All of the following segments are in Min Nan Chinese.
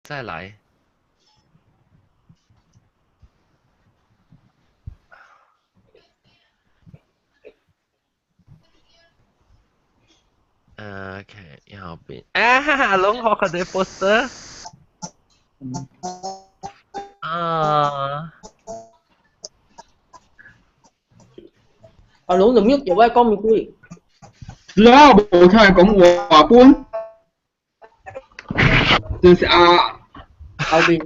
再來。OK，右邊。啊，阿龍學佢哋 poster。啊。阿龍就 mute 咗，我講唔鬼。是啊，我無聽伊講話本，就是啊。後邊。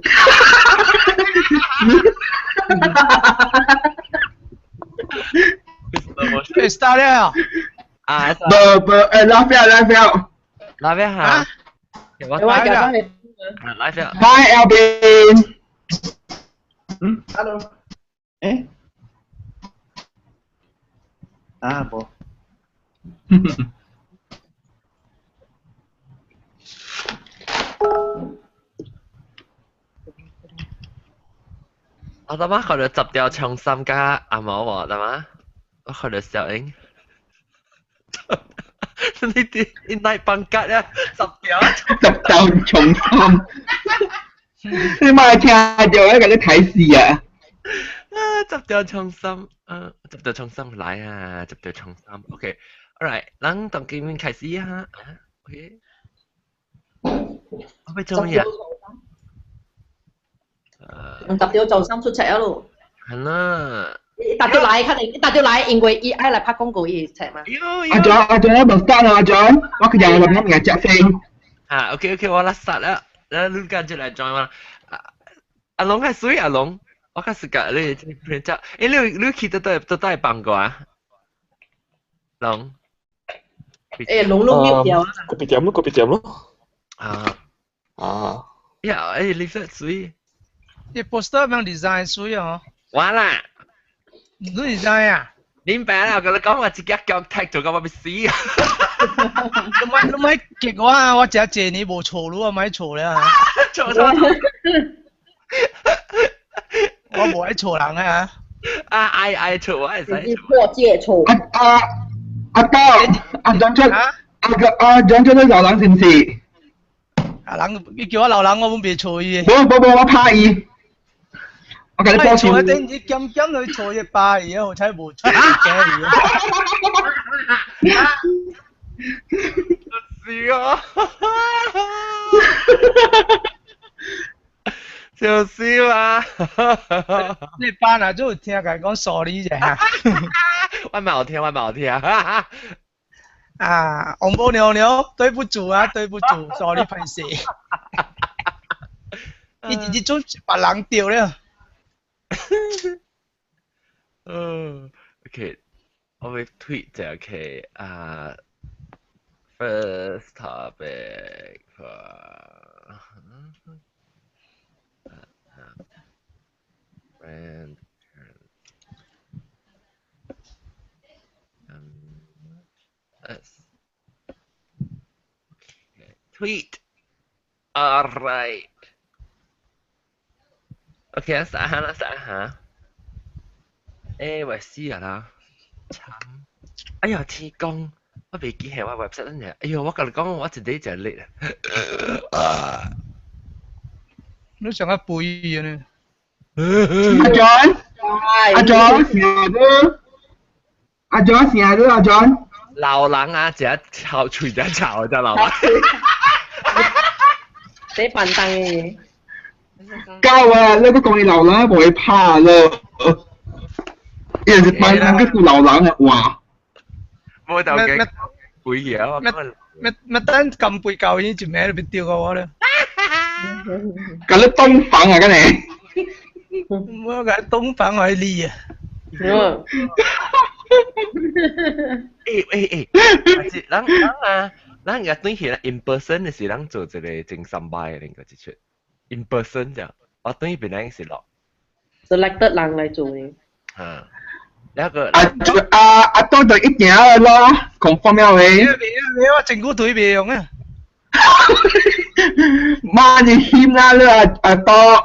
欸，start 了。啊！無無，欸，拉票拉票。拉票嚇。我我叫你。啊，拉票。 Hi Alvin。嗯，Hello。欸？啊，無。我阿媽看到十條長衫加阿毛喎，阿媽，我看到小英。呢啲你奶崩格啊，十條。十條長衫。你莫聽著，我共你睇戲啊！啊，十條長衫，啊，十條長衫來啊，十條長衫，OK，alright，咱從今日開始啊，OK，我欲做咩啊？用十條長衫出冊啊咯。係啦。伊達條來，可能伊達條來，因為伊愛來拍廣告，伊會冊嘛。阿 John，阿 John，我無 start 啊，阿 John，我佢又諗諗嘢食先。啊，OK OK，我來 start 啦，咱你趕緊來 join 我。阿龍較水，阿龍，我較時間你print 欸，你去倒倒倒幫過啊？龍。欸，龍攏 mute 掉啊。咖啡店咯，咖啡店咯。啊。啊。呀，欸，你說水。你 poster 免 design 水哦。我啦。你 design 啊？明白啦，我跟你講，我自己腳踢做到我欲死啊！你莫激我啊！我食這年無錯路啊，莫錯了。錯錯。我無愛錯人啊！啊，愛愛錯我會使。破戒錯。阿阿阿哥，阿張出，阿個阿張出你老人是毋是？阿人，你叫我老人，我攏袂錯伊。無無無，我拍伊。我共你報仇。錯一頂，你兼兼去錯一百伊啊，好彩無錯假伊。是啊。就是嘛。你班啊，就有聽佢講 sorry 者嚇。我嘛有聽，我嘛有聽。啊，王母娘娘，對不住啊，對不住，sorry 歹勢。伊直接做別人掉了。嗯，OK，我會 tweet 就 OK 啊。First topic for grandparents. Us. Okay. Tweet. All right. OK，咱下啦，咱下。欸，我死啊啦！慘！哎呀，天公，我袂記係我 website 呢。哎喲，我共你講，我一日就叻啊！你上個背呢？阿 John，阿 John 成日阿 John 成日阿 John。老人啊，一臭喙一臭就老人。這笨蛋嘅。夠啊！你個講你老人，無會怕咯。伊是笨蛋，佢叫老人嘅話。無頭嘅背嘢啊！咩咩等咁背教已經一暝就變掉過我啦。咁你東房啊，咁你？我個東房係你啊。欸欸欸，咱咱啊，咱若轉去 in person 的是咱做一個真三擺的那個一出 in person 啫，我轉去本來是落 selected 人來做的。嚇，那個啊啊啊，多就一定咯，confirm 了的。未未，我整個腿袂用啊。媽你謙啦，你阿阿多。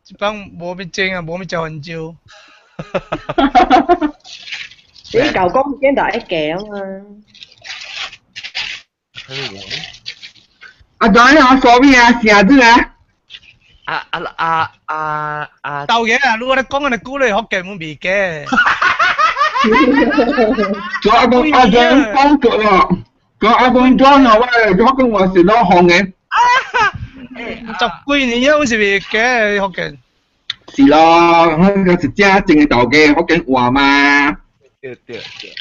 這幫無咩整啊，無咩食番椒。你舊講驚就一鏡啊嘛。阿 John 啊，sorry 啊，成日啊。啊啊啊啊啊！豆嘅啊，你我咧講嘅古咧福建冇未嘅。做阿公阿 John 講過咯，講阿公 John 啊，喂，福建話是攞行嘅。十幾年啊，我是未嘅福建。是咯，我個是正正嘅豆嘅福建話嘛。對對對。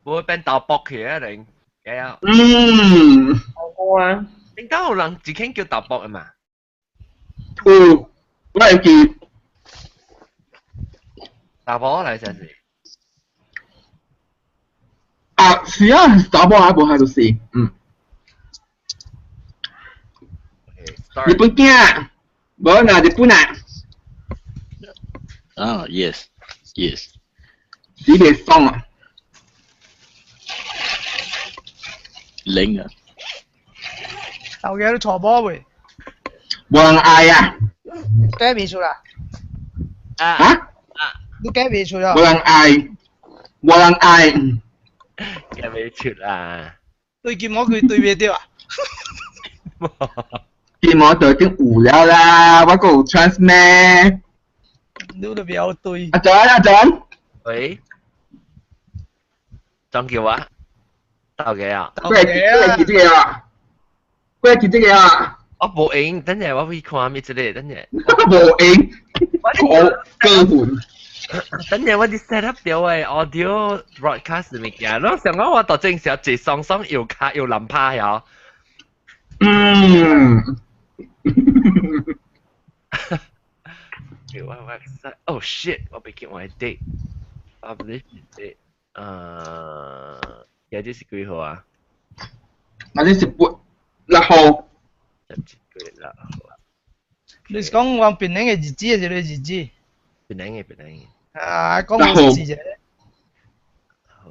冇變豆卜去啊，你，係啊。嗯。我啊。點解有人自己叫豆卜啊嘛？有，我會記。豆卜嚟就是。啊，是啊，豆卜啊，無係就是，嗯。日本囝，無嗱日本啊。啊，yes，yes。死袂爽啊！零啊！豆嘅都錯波喂。無人愛啊！改未出啦？啊？你改未出啦？無人愛，無人愛。改未出啦！對金毛佢對未對啊？金毛就已經有了啦，我閣有 chance 咩？你都不要對。阿陣阿陣。喂？張叫啊？豆嘅啊？過來記這個啊！過來記這個啊！我無閒，等陣我去看咩之類，等陣。無閒，我過分。等陣我啲 set up 掉嘅 audio broadcast 物件，我想講我到正時候坐雙雙又卡又難拍呀。嗯。我 website，oh shit，我被叫我 date，publish date，今日是幾號啊？今日是8、6號。 11月6號。你是講往檳城嘅日子還是你日子？檳城嘅檳城嘅。啊，講日子啫。好。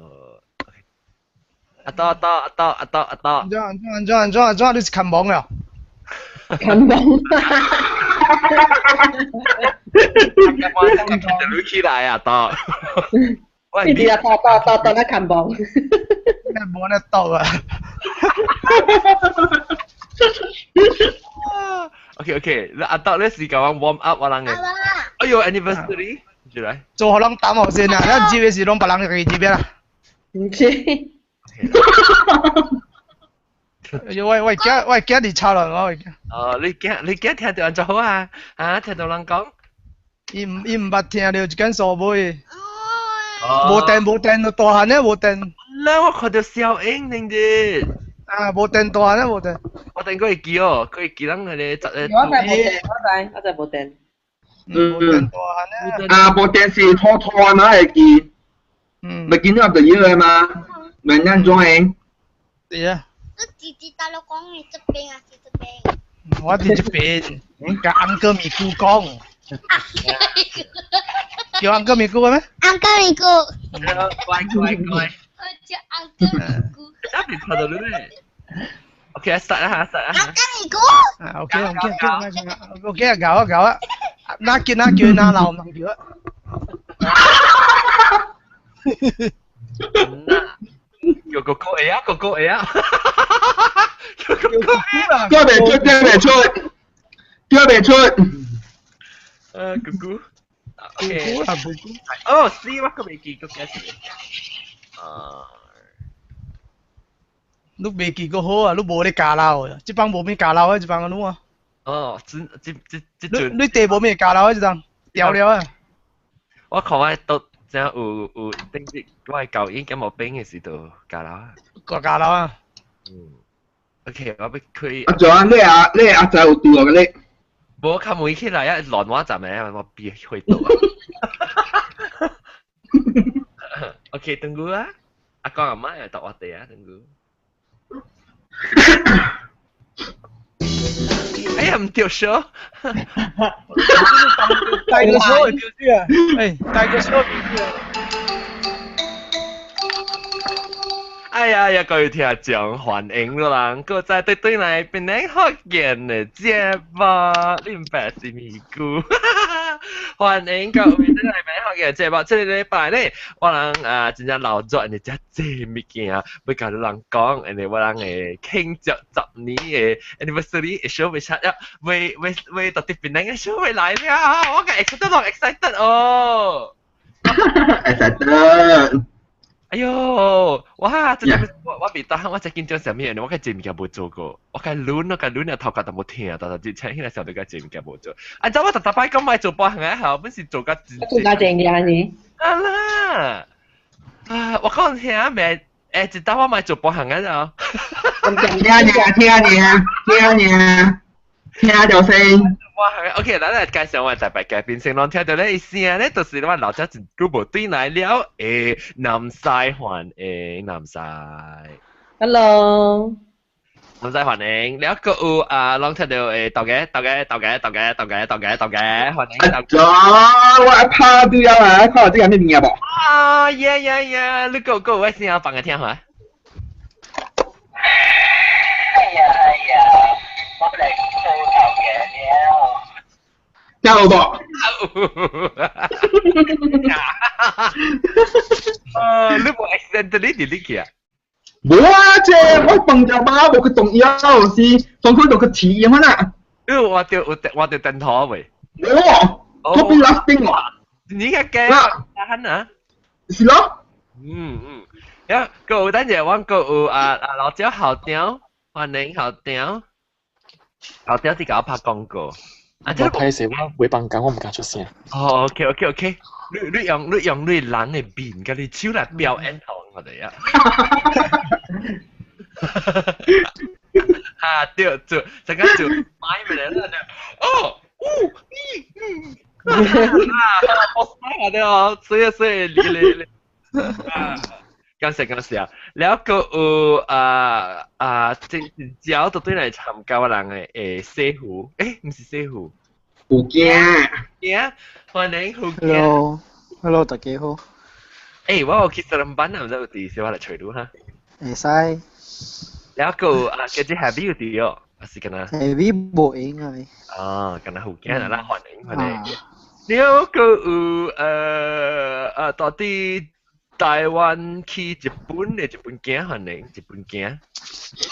阿多阿多阿多阿多阿多。安怎安怎安怎安怎安怎？你是看網了？看網。就起來啊，多。你哋啊，多多多多那看網。那無那多啊。 OK OK，阿多你時間我 warm up 我人嘅。哎呦，anniversary，住來。做予人膽學先啊！咱接嘅是攏別人家己接啦。唔知。哎呦，我驚我驚你吵人，我驚。哦，你驚你驚聽到人就好啊！啊，聽到人講。伊毋伊毋捌聽著一間數尾。無電無電，大漢咧無電。啦，我看到小英你哋。啊，無電大漢咧無電。我頂過會記哦，佢會記人嗰個十個。我在無電，我在無電。嗯。無電大漢咧。啊，無電是拖拖嘛會記。嗯。咪見到就要嘅嘛，明人裝嘅。是啊。你弟弟大陸講你這邊啊，是這邊。我佇這邊，共安哥咪姑講。叫安哥咪姑咩？安哥咪姑。乖乖乖。我叫安哥咪姑。特別看到你咩？OK，start 啦嚇，start 啦。安哥咪姑。啊，OK OK OK OK，搞啊搞啊，哪叫哪叫哪鬧唔能叫啊。叫哥哥會啊，哥哥會啊。叫哥哥叫袂出，叫袂出，叫袂出。哥哥。哥哥啊，哥哥。哦，是我閣未記，閣記得。啊。你未記閣好啊，你無咧加鬧，這幫無咩加鬧啊，這幫你啊。哦，這這這這陣。你地無咩加鬧啊，這陣掉了啊。我看我都真有有頂日我的舊音感冒病的時就加鬧啊。閣加鬧啊。嗯。OK，我欲開。阿祖，你阿你阿仔有拄啊？你？無較門起來啊，亂我站的，我變回到啊。OK，等久啊，阿公阿媽又答我哋啊，等久。哎呀，唔對數。帶個數會對數啊！哎，帶個數會對數。哎呀呀，各位聽眾歡迎咯，人閣再對對來檳城福建的節目，恁爸是咪姑？歡迎各位對來檳城福建的節目。這個禮拜咧，我人啊真正老熱的遮濟物件，欲共你人講，因為我人會慶祝10年的 anniversary 的 show 欲出了，欲欲欲到佇檳城的 show 欲來了，我個 excited 到 excited 哦！excited。哎喲，哇！這我我未當，我真緊張啥物嘢？我較濟物件無做過，我較亂，我較亂啊頭殼都無疼，但係請起來時候就較濟物件無做。啊，怎我逐逐擺講莫做半項仔好，本是做較真。做較濟嘅呢？啊啦！啊，我講聽未？欸，一當我莫做半項仔就。聽你聽你聽你聽著聲。哇，OK，咱來介紹我特別嘉賓先，攏聽著咧聲咧，就是我老早真久無轉來了，南西歡迎南西。 Hello。南西歡迎，了閣有啊，攏聽著豆家豆家豆家豆家豆家豆家豆家歡迎。阿祖，我愛拍對啊，看這個咩物件無？啊，yeah yeah yeah，你閣閣有我聲放來聽下。哎呀哎呀，我來做頭家了。聽有無？啊，你無 accidentally delete 去啊？無啊，這我放隻貓無去動搖，是當佢就去飼咁啦。因為我著有我著電頭未？無，我變 last thing 喎。你較驚啊？啊？是咯。嗯嗯，呀，閣有等陣，阮閣有啊啊老趙校長，歡迎校長。校長佇共我拍廣告。啊！我睇時我會放工，我唔敢出聲。哦，OK OK OK，你你用你用你人的面佮你手來表演予我哋啊！啊對，做陣間做買咪嚟啦！哦，嗚，嗯嗯，啊，我買下對哦，所以所以你你你，啊，感謝感謝啊！了閣有啊啊，這只都對來參加我人的誒師傅，誒，毋是師傅。胡驚，驚，歡迎胡驚。 Hello，Hello，大家好。欸，我有去吉隆班啊，毋知有佇小可來揣你哈。會使。了閣啊，叫做 Happy 有佇哦，還是敢若？Happy 無閒啊。啊，敢若胡驚啊，咱歡迎歡迎。了閣有呃呃，到底台灣去日本的日本囝歡迎日本囝。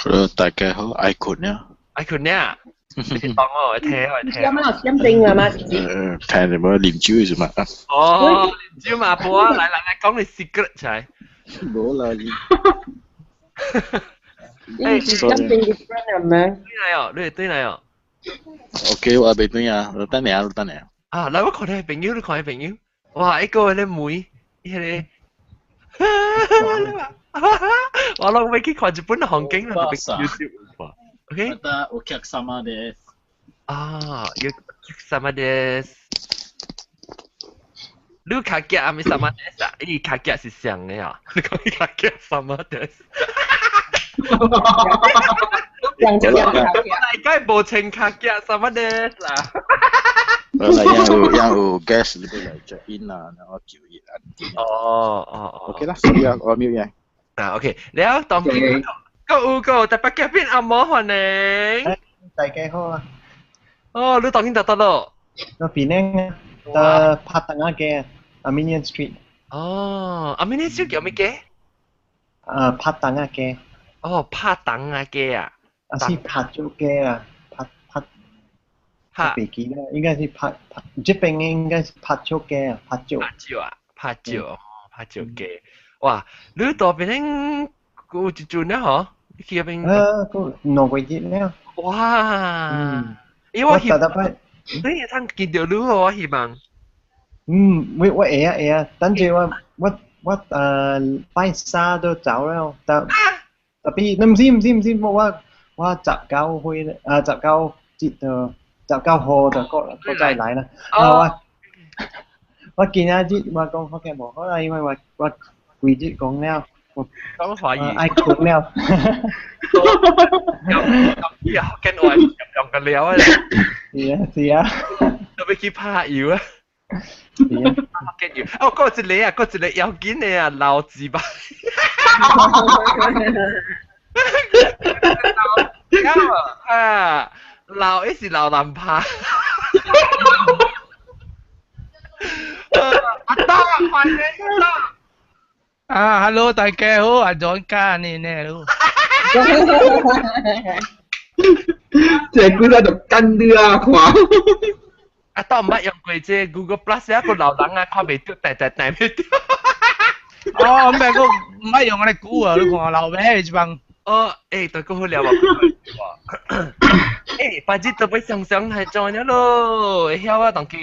Hello，大家好，愛睏啊。愛睏啊。你當我聽我聽。有冇點鐘啊嘛？聽你冇啉酒是嘛？哦，啉酒嘛，無啊，來來來，講你 secret 出來。無啦，你是點鐘 different 啊咩？對來哦，你對來哦。 OK，我未對啊，等下等下。啊，來我看你朋友，你看你朋友，哇，一個咧妹，伊個，我攏欲去看日本的風景啦，特別 YouTube 看。OK。またお客様です。啊，お客様です。你卡夾阿咪様です啊？伊卡夾是上的啊？你講伊卡夾様です。兩隻卡夾。大概無穿卡夾様です啦。我來有有 guest 你來 check in 啦，然後叫伊啊。哦哦哦。 OK 啦，所以啊，我 mute 啊 OK，了當閣有閣有特別嘉賓阿毛歡迎。大家好啊！哦，你當今佇佗落？我檳城啊，佇拍檔仔街，Armenian Street。哦，Armenian Street 叫咩街？啊，拍檔仔街。哦，拍檔仔街啊！啊是拍酒街啊，拍拍拍，袂記啦，應該是拍拍，這邊應該是拍酒街啊，拍酒。拍酒啊，拍酒，拍酒街。哇，你佇檳城有一陣了嗬？你去彼邊？啊，閣2個月了。哇！嗯，因為我希我逐逐擺，你會通見著你哦，我希望。嗯，我我會啊會啊，等陣我我我呃拜三都走了，但 tapi 毋是毋是毋是，我我我19歲啊19節就19號就閣閣再來啦。啊我我今仔日我講福建無好啦，因為我我規日講了。我講華語。愛睏了。咁又跟我用個料啊！是啊是啊。特別去拍油啊！跟住，哦，嗰一個啊，嗰一個要緊的啊，老字吧。啊，老伊是老南拍。阿當，歡迎阿當。啊，hello，大家好，阿莊家你呢？這幾個就跟你啊看。阿當毋捌用過這 Google Plus 啊，個老人啊看袂著，彈彈彈袂著。哦，毋捌個毋捌用安尼久啊，你看老尾一幫。哦，欸，對個好了啊。欸，反正都欲上上來做了咯，會曉啊，當今。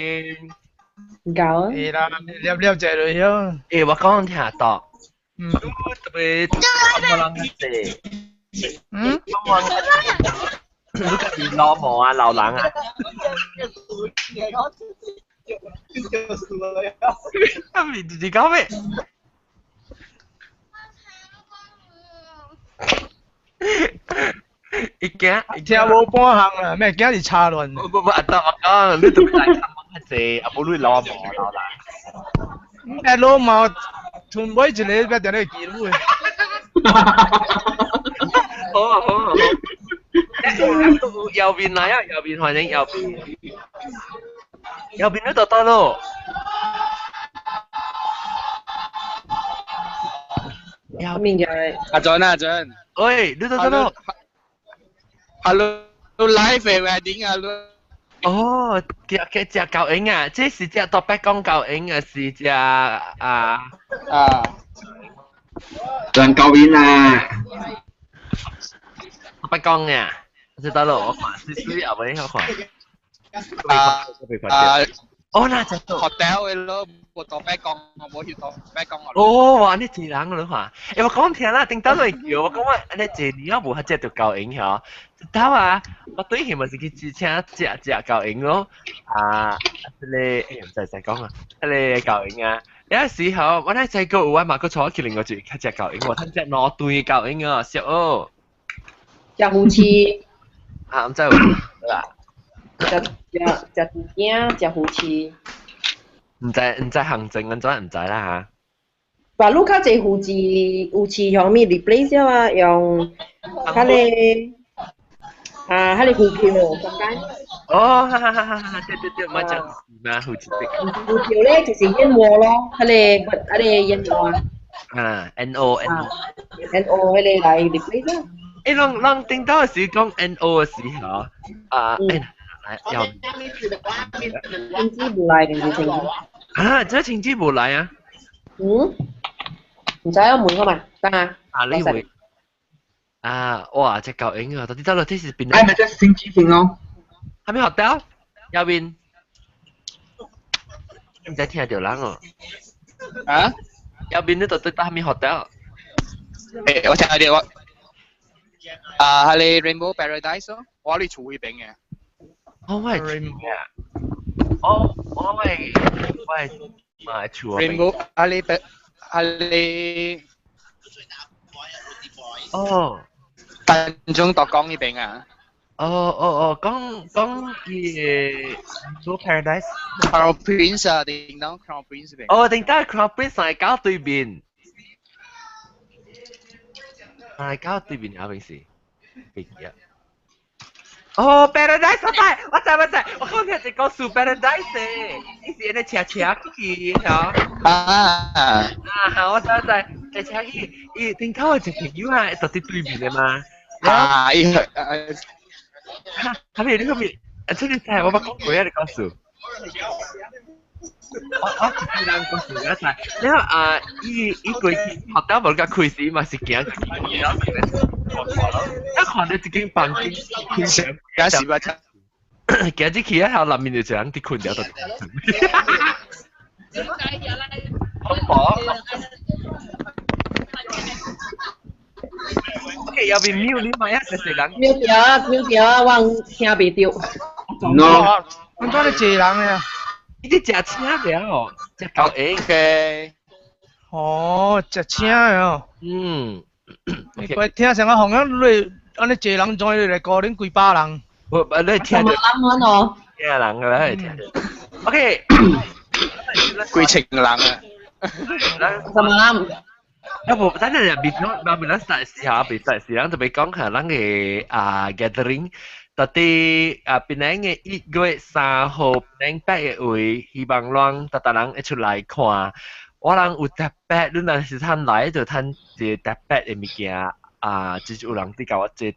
夠啊。會啦，了了者就曉。欸，我講聽到。嗯。特別冇人濟。嗯。你家己老毛啊，老人啊。啊，咪自己搞咩？伊驚聽無半項啦，咩驚是插亂。不不不，阿當我講，你特別來看較濟，啊無你老毛老人。欸，老毛，剩尾一個欲定咧記錄的。好啊好啊好。右邊來啊，右邊歡迎右邊。右邊你就得咯。右邊就係。阿俊阿俊。喂，你就得咯。 Hello live wedding 啊！哦，食食食狗影啊，這是食特別講狗影啊，是食啊啊，人狗影啊，特別講啊，知道咯，我看水水後尾我看。啊啊！哦，那只到 hotel 嘅咯，無特別講，我無去特別講。哦，哇！你濟人咯看，欸，我講聽啦，頂頭就叫我講我，你濟年我無較食著狗影嗬，一頭啊，我對佢咪是去請食食狗影咯，啊，這個欸毋知使講啊，這個狗影啊，有時候我咧細個有我嘛，閣坐去另外一個較食狗影，我通食兩頓狗影哦，熟哦。食魚翅。啊，毋知有啦。食食食豬頸，食魚翅。毋知毋知行政安怎毋知啦嚇。把你較濟魚翅，魚翅用咩 replace 了啊？用較個啊，彼個魚票，中間。哦，哈哈哈哈哈！對對對，莫講嘛，魚翅。魚票咧就是燕窩咯，彼個彼個燕窩啊。啊，N O N O。 N O 彼個來 replace 啊。欸，攏攏頂到時講 N O 的時候，啊，欸，來，要。親子無來定是親子？啊，這親子無來啊？嗯？毋知我問我嘛，等下。啊，你會？啊，哇！這夠影啊，到底到底這是邊？哎，咪這星期天咯。係咪學到？右邊。毋知聽著人哦。啊？右邊你到底到係咪學到？欸，我聽著我。啊，係你 Rainbow Paradise 咯，我喺你厝嗰邊嘅。哦，我係 Rainbow。哦，我係我係我係厝嗰邊。 Rainbow，啊你啊你。哦。丹中道江呢邊啊。哦哦哦，講講伊個 Paradise。 Crown Prince 啊，叮當 Crown Prince 邊。哦，叮當 Crown Prince 係搞對面。係搞對面啊，平時。別記啊。哦，Paradise 我知，我知我知，我講聽一個故事 Paradise，伊是按呢車車去，嚇。啊。啊，我知我知，車車去，伊頂頭有一個朋友啊，就佇對面的嘛。啊，伊哈，後面你後面，啊，這個知我捌講過啊，你故事。我我一個人故事我知，了啊，伊伊過去學校無甲開始嘛是行，一看到一間房間，假是吧？行入去啊，後內面就一人佇睏著，就。恐怖。OK，右邊 mute 你咪啊，謝謝人。 mute 掉啊，mute 掉啊，我聽袂著。 No。安怎咧濟人啊？伊佇食青了哦，食狗影。 OK。哦，食青的哦。嗯。你怪聽成個紅樣，你按呢濟人怎來可能幾百人。我你聽著。人哦。聽人個啦，聽著。OK。規情人啊！什麼啦？啊無，等陣別講，別咱實時下，別實時，咱特別講下咱嘅啊 gathering，到底啊檳城嘅1月3號檳城八嘅位，希望咱逐逐人會出來看。我人有特別，你若是趁來就趁一個特別嘅物件啊，就是有人佇共我這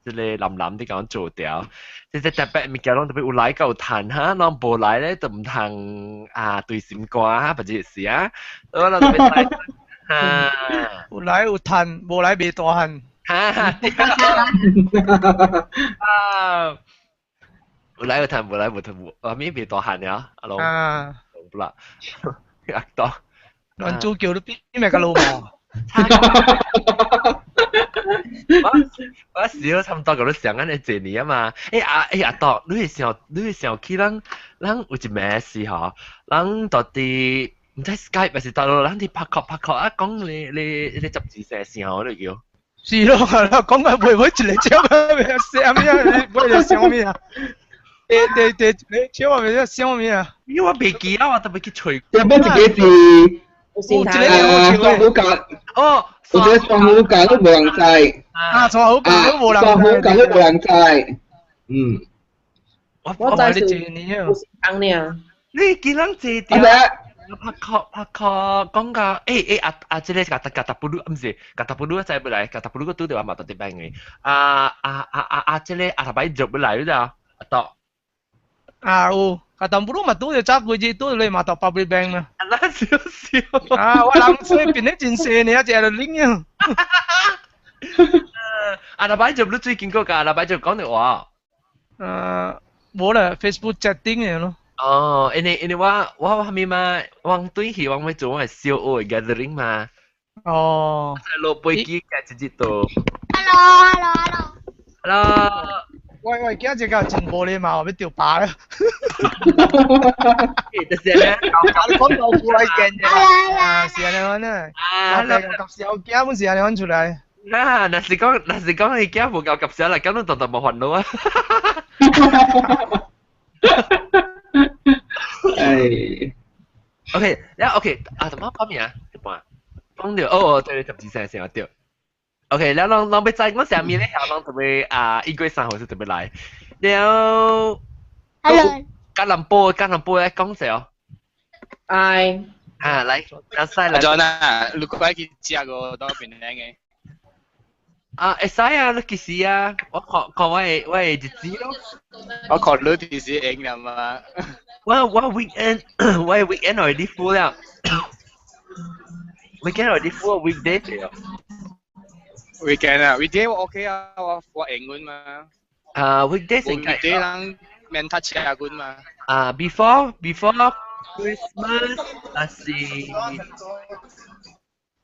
這個藍藍佇共我做掉。這個特別物件攏特別有來夠趁哈，攏無來咧就毋通啊對心肝哈，或者是啊，我人特別來。啊，有來有趁，無來袂大漢。哈哈，啊，有來有趁，無來無趁，無啊咪袂大漢了，阿龍。啊，不啦，阿多。男主叫你變咩個老母？我我時差唔多佮你上緊你一年啊嘛。欸阿欸阿多，你會想你會想起咱咱有一暝時吼，咱到底毋知 Skype 還是倒落，咱佇拍殼拍殼啊，講你你你十字寫時候你叫。是咯，講啊，袂會一個笑啊，袂啥物啊，袂會想物啊？對對對，你笑啊，袂想物啊？因為我袂記啊，我特別去揣。有冇一個是？啊，雙虎教哦，我覺得雙虎教都無人知。啊，雙虎教都無人知。雙虎教都無人知。嗯。我知是有當呢。你見人坐掉。拍殼拍殼講到，欸欸啊啊！這個甲甲達布魯，毋是甲達布魯知不來，甲達布魯個拄著我嘛特別病嘅。啊啊啊啊啊！這個阿頭擺入不來了，阿多。啊有，甲達布魯嘛拄著早幾日拄著咧嘛到 public bank 啦。啊那少少。啊，我人所以變得真細呢，一隻就拎啊。阿頭擺入你最近個甲阿頭擺就講電話。無啦，Facebook chatting 嘅咯。哦，因為因為我我我咩嘛，我對希望要做我係小學 gathering 嘛。哦。落飛機嘅直接到。 Hello，hello，hello。 Hello。喂喂，今日個真無禮貌，要掉把啦。就是咧，你講到過來見啫。啊，是按呢款啊。啊，及小囝本是按呢款出來。啊，若是講若是講你囝無夠及小啦，咁你當當無煩惱啊。哎，OK，然後 OK，啊，怎麼講名啊？一半，講到哦，對，十字線先對。OK，然後攏攏欲知我啥物咧？攏特別啊，1月3號是特別來。然後，Hello，吉隆坡，吉隆坡咧講者哦。哎，啊，來，阿西來。阿啊，你過去食個到檳城嘅？啊，會使啊，你幾時啊？我看看我的我的日子咯。我看你幾時閒了嘛？我我 weekend 我 weekend already full 了。weekend already full weekday 了。 weekend 啊，weekday 我 OK 啊，我我閒阮嘛。啊，weekday 先計。 weekday 人免塞車阮嘛。啊，before before Christmas 還是？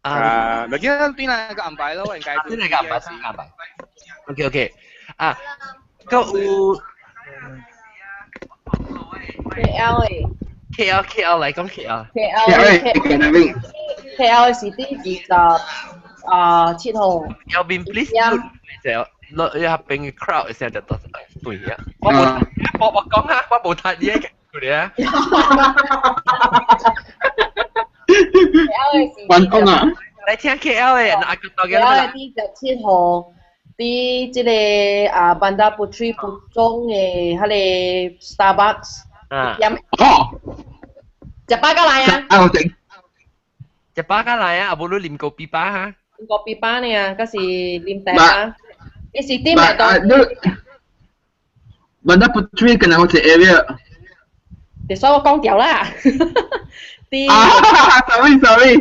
啊，咪叫邊兩個安排咯，應該。邊兩個安排先安排。OK OK，啊，個有 KL 誒。 KL KL 來講 KL。 KL KL 是佇27號。 Elvin please 就落一下邊 crowd 先就得對啊。我冇我我講啊，我冇睇嘢嘅佢哋啊。 KL 是關公啊！來聽 KL 嘅，阿個到嘅。 KL 佇17號，佇這個啊 Bandar Puteri Puchong 的彼個 Starbucks。啊。哦。食飽甲來啊！啊，我整。食飽甲來啊，啊無你啉咖啡吧哈？啉咖啡吧呢啊，閣是啉茶吧。伊是佇麥當。你 Bandar Puteri 敢若好似 area。就所以我講掉啦。佇啊，sorry sorry。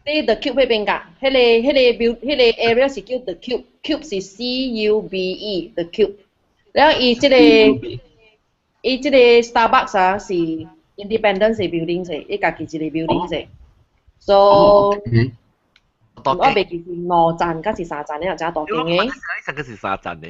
佇 The Cube 彼邊㗎，彼個彼個 build 彼個 area 是叫 The Cube，Cube 是 C U B E，The Cube。然後伊這個伊這個 Starbucks 啊是 independent 是 building 是，伊家己一個 building 是。So 我袂記是兩層還是三層，你若誠大間的。上個是三層的。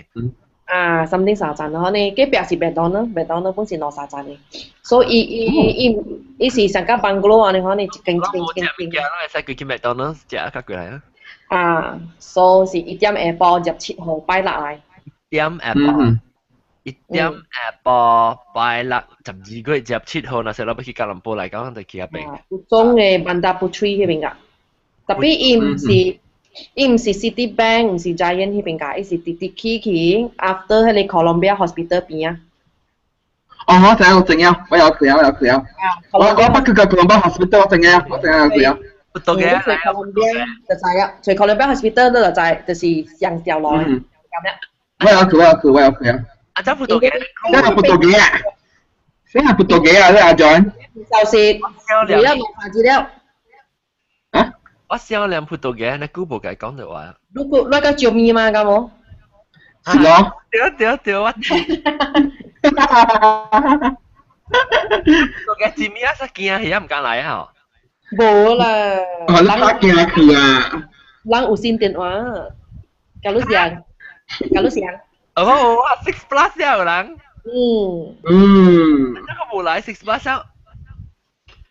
啊，something 三層咯，呢隔壁是麥當勞，麥當勞本是兩三層的，所以伊伊伊伊是上個 bungalow 按呢款呢，一間一間一間一間。我會使過去麥當勞食較過來啊。啊，所以是1點下晡27號拜六來。一點下晡， 1點下晡拜六12月27號，若是咱欲去吉隆坡來講，就去遐邊。蒲種的 Bandar Puteri 彼邊㗎，tapi 伊毋是 Citibank，毋是 Giant 彼邊㗎，伊是直直去去 after 彼个 Columbia Hospital 邊啊。哦，我知我知影，我有去啊，我有去啊。我捌去過 Columbia Hospital，我知影，我知影有去啊。葡萄牙。隨 Columbia 就知啊，隨 Columbia Hospital 你就知，就是上條路咁樣。我有去，我有去，我有去啊。啊，走葡萄牙。這係葡萄牙啊！這係葡萄牙啊！你阿 John。就是，為了無法資料。啊？我少年葡萄牙，你久無共講著話。如果那個救命嘛，敢無？是咯。對對對，我。葡萄牙一暝啊，煞驚去啊，毋敢來啊！無啦。哦，你拍驚去啊！人有線電話，假如上，假如上。哦，哇，Six Plus 有人。那個無來 Six Plus。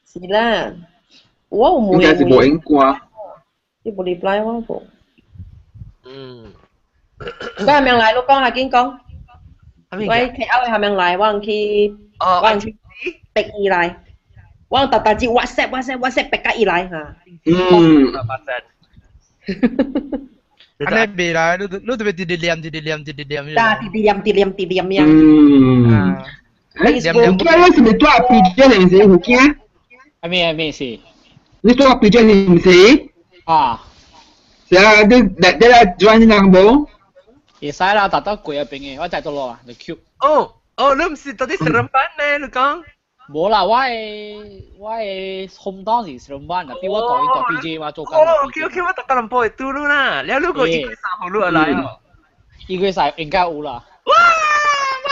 是啦，我有問。應該是無應過。你無 reply 我無。我係咪來？你講下緊講。我 KL 係咪來？我去，我去逼伊來。我特特只 WhatsApp WhatsApp WhatsApp 逼甲伊來嚇。按呢袂來，你特別直直念，直直念，直直念。啊，直直念，直念，直念呀。欸，福建你是咪住 PJ 是毋是？福建？係咩事？你住 PJ 是毋是？啊。是啊，你來 join 人無？會使啦，達到貴嗰邊的，我在倒落啊，The Cube。哦哦，你毋是佇 Seremban 咩？你講？無啦，我的 hometown 是 Seremban，但我住佇 PJ，我做工。哦，OK OK，我佇吉隆坡會拄你啦，了你個1月3號你會來哦。1月3應該有啦。哇哇！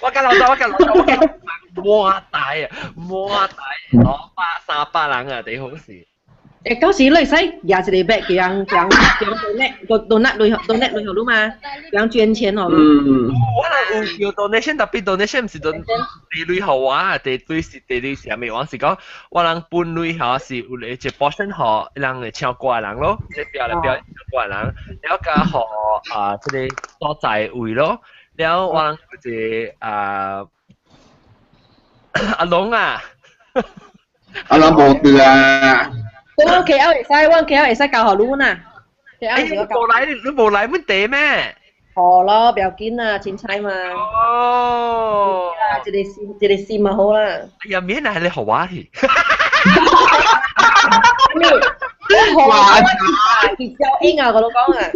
我共老豆，我共老豆，我共滿大啊，滿大，200、300人啊，佇好勢。欸，到時你會使舉一個 bag，叫人叫人叫人 donate 個 donate 鐳 donate 鐳予你嘛，叫人捐錢予你。我若有叫 donation，特別 donation 毋是 don 地鐳予我啊，地鐳是地鐳是啥物？我是講我人分鐳吼是有一個 portion 予人會唱歌的人咯，這表來表演唱歌的人，了加予啊這个所在位咯，了我人有一個啊阿龍啊，阿龍無對啊。我 KL 會使，我 KL 會使交予你啦。欸，你無來，你無來阮地咩？好咯，不要緊啦，凊彩嘛。哦。啊，一个心，一个心嘛好啦。哎呀，免來你予我去。哇！葉小英啊，我都講啊，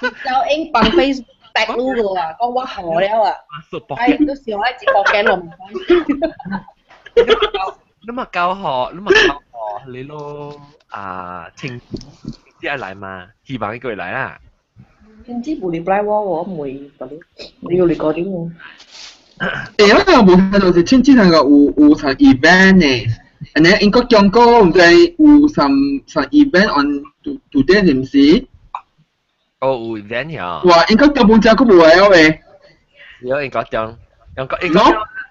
葉小英放 Facebook 白擼個啊，講我好了啊。哎，都上愛一個鏡我唔講。你嘛教學，你嘛教學你咯啊，清啲愛來嘛，希望伊過來啦。點知無 reply 我，我唔會嗰啲，你要嚟嗰啲喎。欸，我有無睇到是親戚那個有場 event 呢，and then 英國中國毋知有 some event on today 是毋是？哦，有 event 呀。哇，英國根本就佫無來哦。有英國中，英國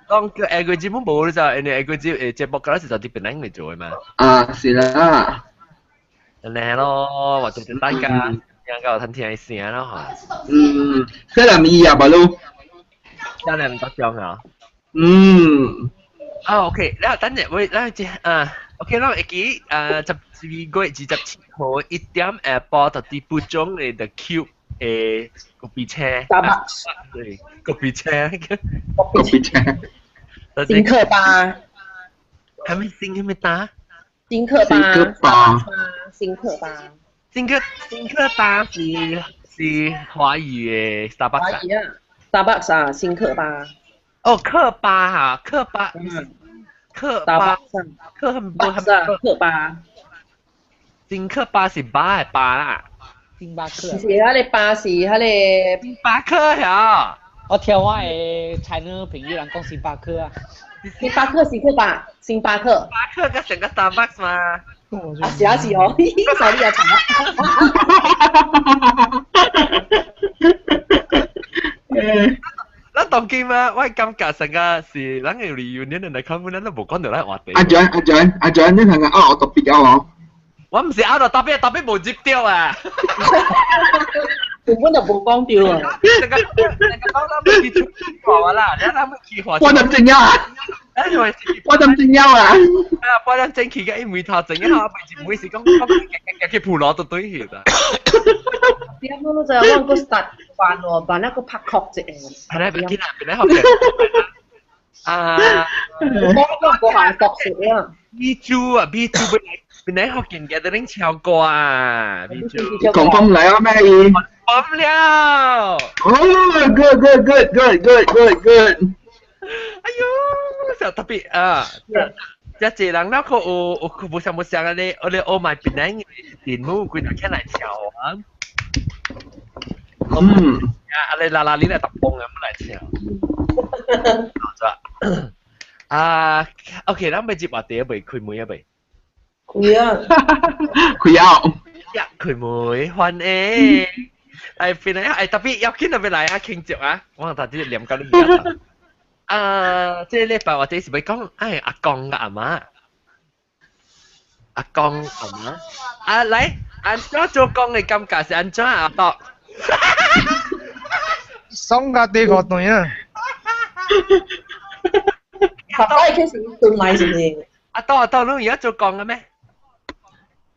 講叫下個節目無你就，因為下個節節目嗰時就佇檳城嚟做的嘛。啊，是啦。安尼咯，或者是大家聽到聽聽聲咯嚇。嗯，西南伊啊，巴魯。西南國中啊。啊，OK，แล้ว等陣喂，咱這啊，OK，咱會記啊，12月27號1點下晡就佇蒲種的 The Cube 的咖啡車。 Starbucks。對，咖啡車。咖啡車。新客吧。係咪新係咪打？新客吧。新客吧。新客吧。新客吧是華語的 Starbucks。華語啊，Starbucks 啊，新客吧。哦，客巴哈，客巴，客巴，客很不很客巴。新客巴是巴的巴啦。星巴克。是彼个巴是彼个。星巴克呀。我聽我的 China 朋友人講星巴克啊。星巴克是客吧？星巴克。巴克佮成個 Starbucks 嘛。啊是啊是哦，sorry 啊，慘。咱當今啊，我感覺成個是咱個 reunion 來看，咱都無講到咱話題。阿 John 阿 John 阿 John，你睇下啊，我特別啊！我毋是 out 特別特別無接到啊。根本就無講到啊！那個講咱們去出話啦，你咱們去話。半點鐘啊！半點鐘啊！啊，半點鐘去嘅，伊梅頭整一下，唔會是講講去普羅都對去啦。點講都就係我個 start 辦喎，辦一個拍確啫。係啦，別啦，別啦，學嘅。啊，我個韓國食啊。 B 豬啊，B 豬本來學見嘅，都拎超過啊，B 豬。講講嚟啊咩？講了。哦，good good good good good good good。哎呦，就特別啊！一隻人那個有有無想無想啊！你我哋我買檳榔電腦，佢就起來跳啊！嗯。啊！你嗱嗱你嚟揼風啊，唔來跳。啊，OK，咱要接話題未開門啊未？開啊！開啊！一開門歡迎。哎，檳榔哎，特別要緊特別來啊，慶祝啊！我頭先念到你。啊，這禮拜或者是欲講，哎，阿公佮阿媽，阿公阿媽，啊來，按怎做公的感覺是按怎阿多？爽甲地個對啊！爸爸開始轉來是毋是？阿多阿多，你而家做公嘅咩？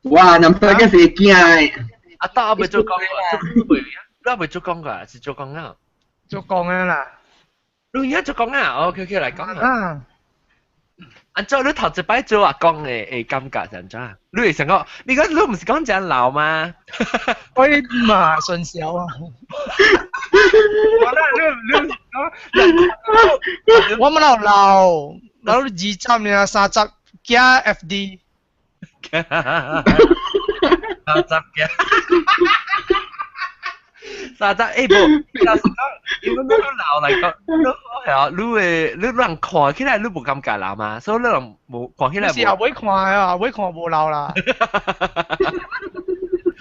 哇，南西嘅是驚。阿多阿未做公，做未啊？你未做公㗎？是做公啊？做公嘅啦。你而家做公啊？OK OK，來講啊。按怎你頭一擺做阿公的感覺是按怎？你會想講，你講你毋是講真老嗎？我嘛順小啊！我啦，你你我冇老老，老20呢，30加 FD。 30加。30欸無，老實講，因為你老來講，你係啊，你會你人看起來你無感覺老嘛，所以你人無看起來。是後尾看啊，後尾看無老啦。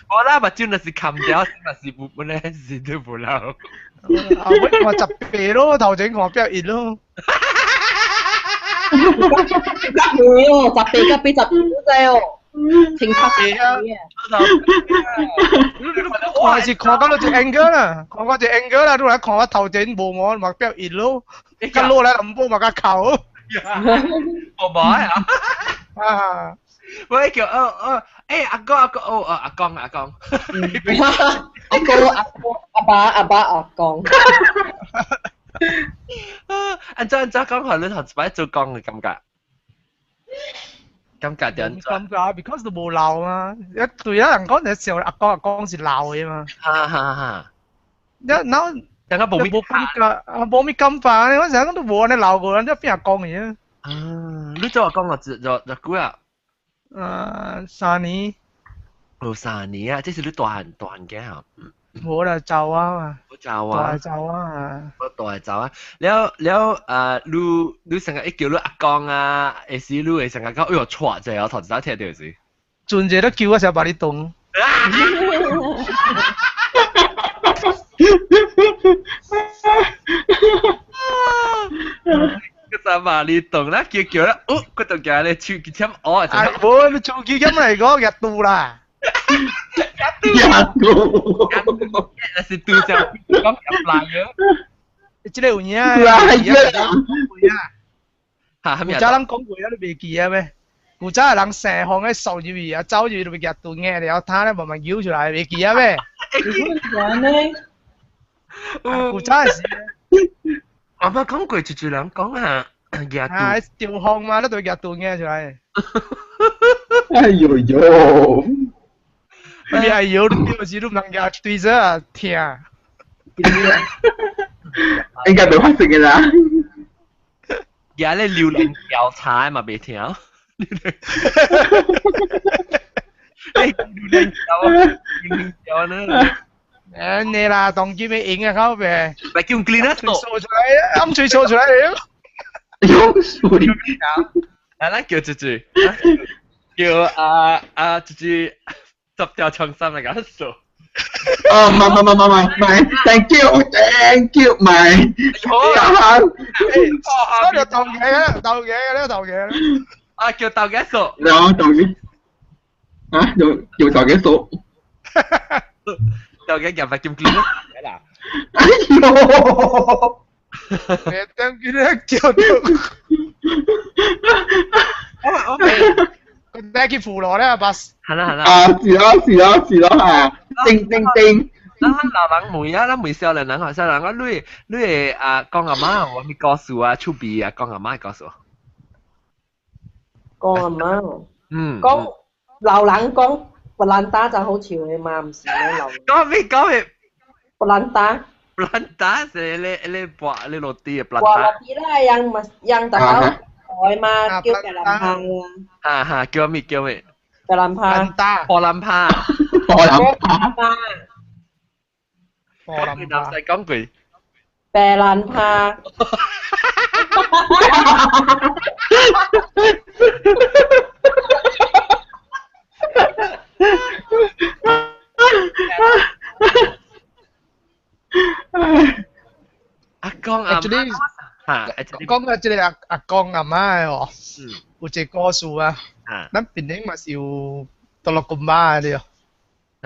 我啦目睭若是冚掉，若是無本來是都無老。後尾看18咯，頭前看81咯。會哦，18甲82知哦。停拍啊！看是看到一 angle 啦，看到一 angle 啦，你來看我頭前無毛嘛變一咯，甲落來唔好嘛較扣。無毛啊！啊！我叫哦哦，欸阿哥阿哥哦哦阿公阿公，阿哥阿哥阿爸阿爸阿公。按怎按怎講下你頭一擺做公的感覺？感覺點？感覺，because 都無老嘛。一對啊人講就時候，阿公阿公是老的嘛。哈哈哈！一嗱，等下無咩感覺，啊無咩感覺，我成日講都無按呢老過，你變阿公去啊？啊，你做阿公啊？就就幾啊？ 3年。哦，三年啊！這是你大漢大漢囝啊？無啦，走啊嘛。走啊！大走啊！我大走啊！了了啊，你你成日一叫你阿公啊，會時你會成日講，哎呦，錯者啊，頭一早聽到時。陣者都叫我時候把你動。個就把你動啦，叫叫啦，哦，佢就叫你手機簽哦。啊，無，你手機咁嚟講，日度啦。日度，那是拄上講入來嘅。這個有影啊！嚇，古早人講過啊，你袂記啊咩？古早的人生風咧掃入去啊，走入去就被夾斷嘅，然後他咧慢慢扭出來，袂記啊咩？古早是。我捌講過，一一人講啊，夾斷。啊，吊風嘛，你就夾斷嘅出來。哎呦呦！你哎呦，你吊時你毋通夾對着啊，疼。應該袂發生嘅啦。而咧榴蓮調查嘛袂聽。榴蓮調，榴蓮調呢？誒，你啦，當今嘅影啊，靠べ。咪叫 clean 啊，掃出來，暗嘴掃出來了。有水。啊，咱叫一句，叫啊啊一句十條長衫來共掃。哦，唔唔唔唔唔唔，thank you，thank you，唔係，好，所以豆嘅啦，豆嘅啦，豆嘅啦。啊，叫豆嘅掃。有豆嘅，啊，用用豆嘅掃。就嘅入塊金鏈啦。哎呦！你等佢咧叫到，我未，佢帶去扶羅咧，巴士。係啦係啦。啊，是咯是咯是咯嚇，叮叮叮。咱老人問啊，咱問少年人吼，少年人講你你會啊講阿媽有啥物故事啊，趣味啊，講阿媽的故事。講阿媽。嗯。講老人講布蘭達就好笑的嘛，毋是咧老。講咩講咩？布蘭達。布蘭達是咧咧薄咧落地的布蘭哇，達。落地啦，樣嘛樣大家台嘛，叫白蘭帕啊。哈哈，叫咩叫咩？白蘭帕。布蘭帕。布蘭帕。布蘭帕。南西講句。白蘭帕。阿公阿媽嚇，講到這個阿阿公阿媽的哦，有一個故事啊，咱檳城嘛是有多樂公媽的對。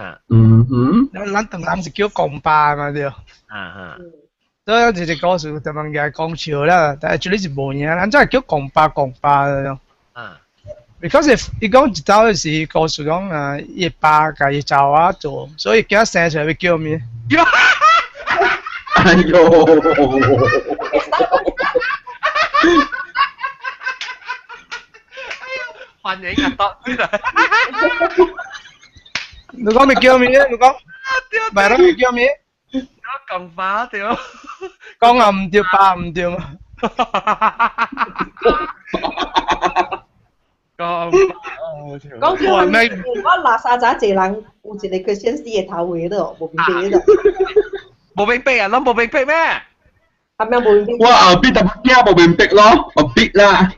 啊。嗯哼。咱咱唐人是叫公爸嘛對。啊哈。所以一個故事，台灣人講笑啦，但係這裡是無影，咱真係叫公爸公爸的。啊。 Because 伊講一走是故事講啊，伊爸共伊查某仔做，所以囝生出來欲叫咩？哎呦！歡迎阿多出來。你講欲叫咩？你講，咪講欲叫咩？我講爸對。講也毋對，爸毋對嘛。講講叫我垃圾仔濟人有一個 question 死會頭尾咯，無明白咯。無明白啊，攏無明白咩？係咪無明白？我後邊淡薄仔無明白咯，後邊啦，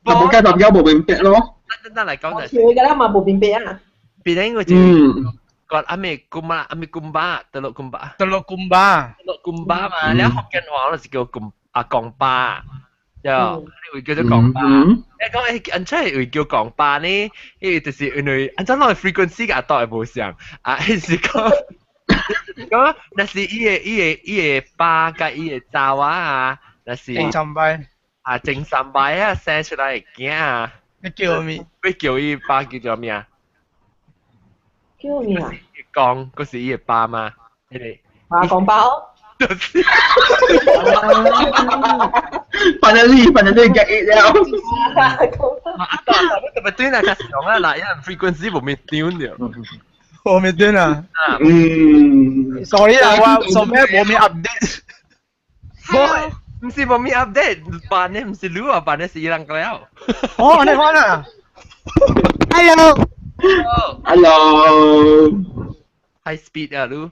淡薄仔淡薄仔無明白咯。咱咱來講就。笑嘅啦嘛，無明白啊。別人我就講阿咩公媽，阿咩公爸，得落公爸。得落公爸。得落公爸嘛，你福建話就是叫公阿公爸，對，你會叫做公爸。你講誒，按怎會叫公爸呢？因為就是因為按怎攏 frequency 甲阿會無相，啊，是講。講，若是伊個伊個伊個爸佮伊個查某啊，若是前三擺啊，前三擺啊，生出來的囝啊，你叫咩？欲叫伊爸叫做咩啊？叫咩啊？講，嗰是伊個爸媽，彼個爸講爸哦。就是。 Finally, finally get it 了。啊，特別對啦，較常啊，嗱，因為 frequency 無咪丟了。無咪對啦。嗯。 Sorry 啦，我做咩無咪 update？無，毋是無咪 update，辦的毋是你啊，辦的是伊人了。哦，你講啊。 Hello。 Hello。 High speed 啊，你。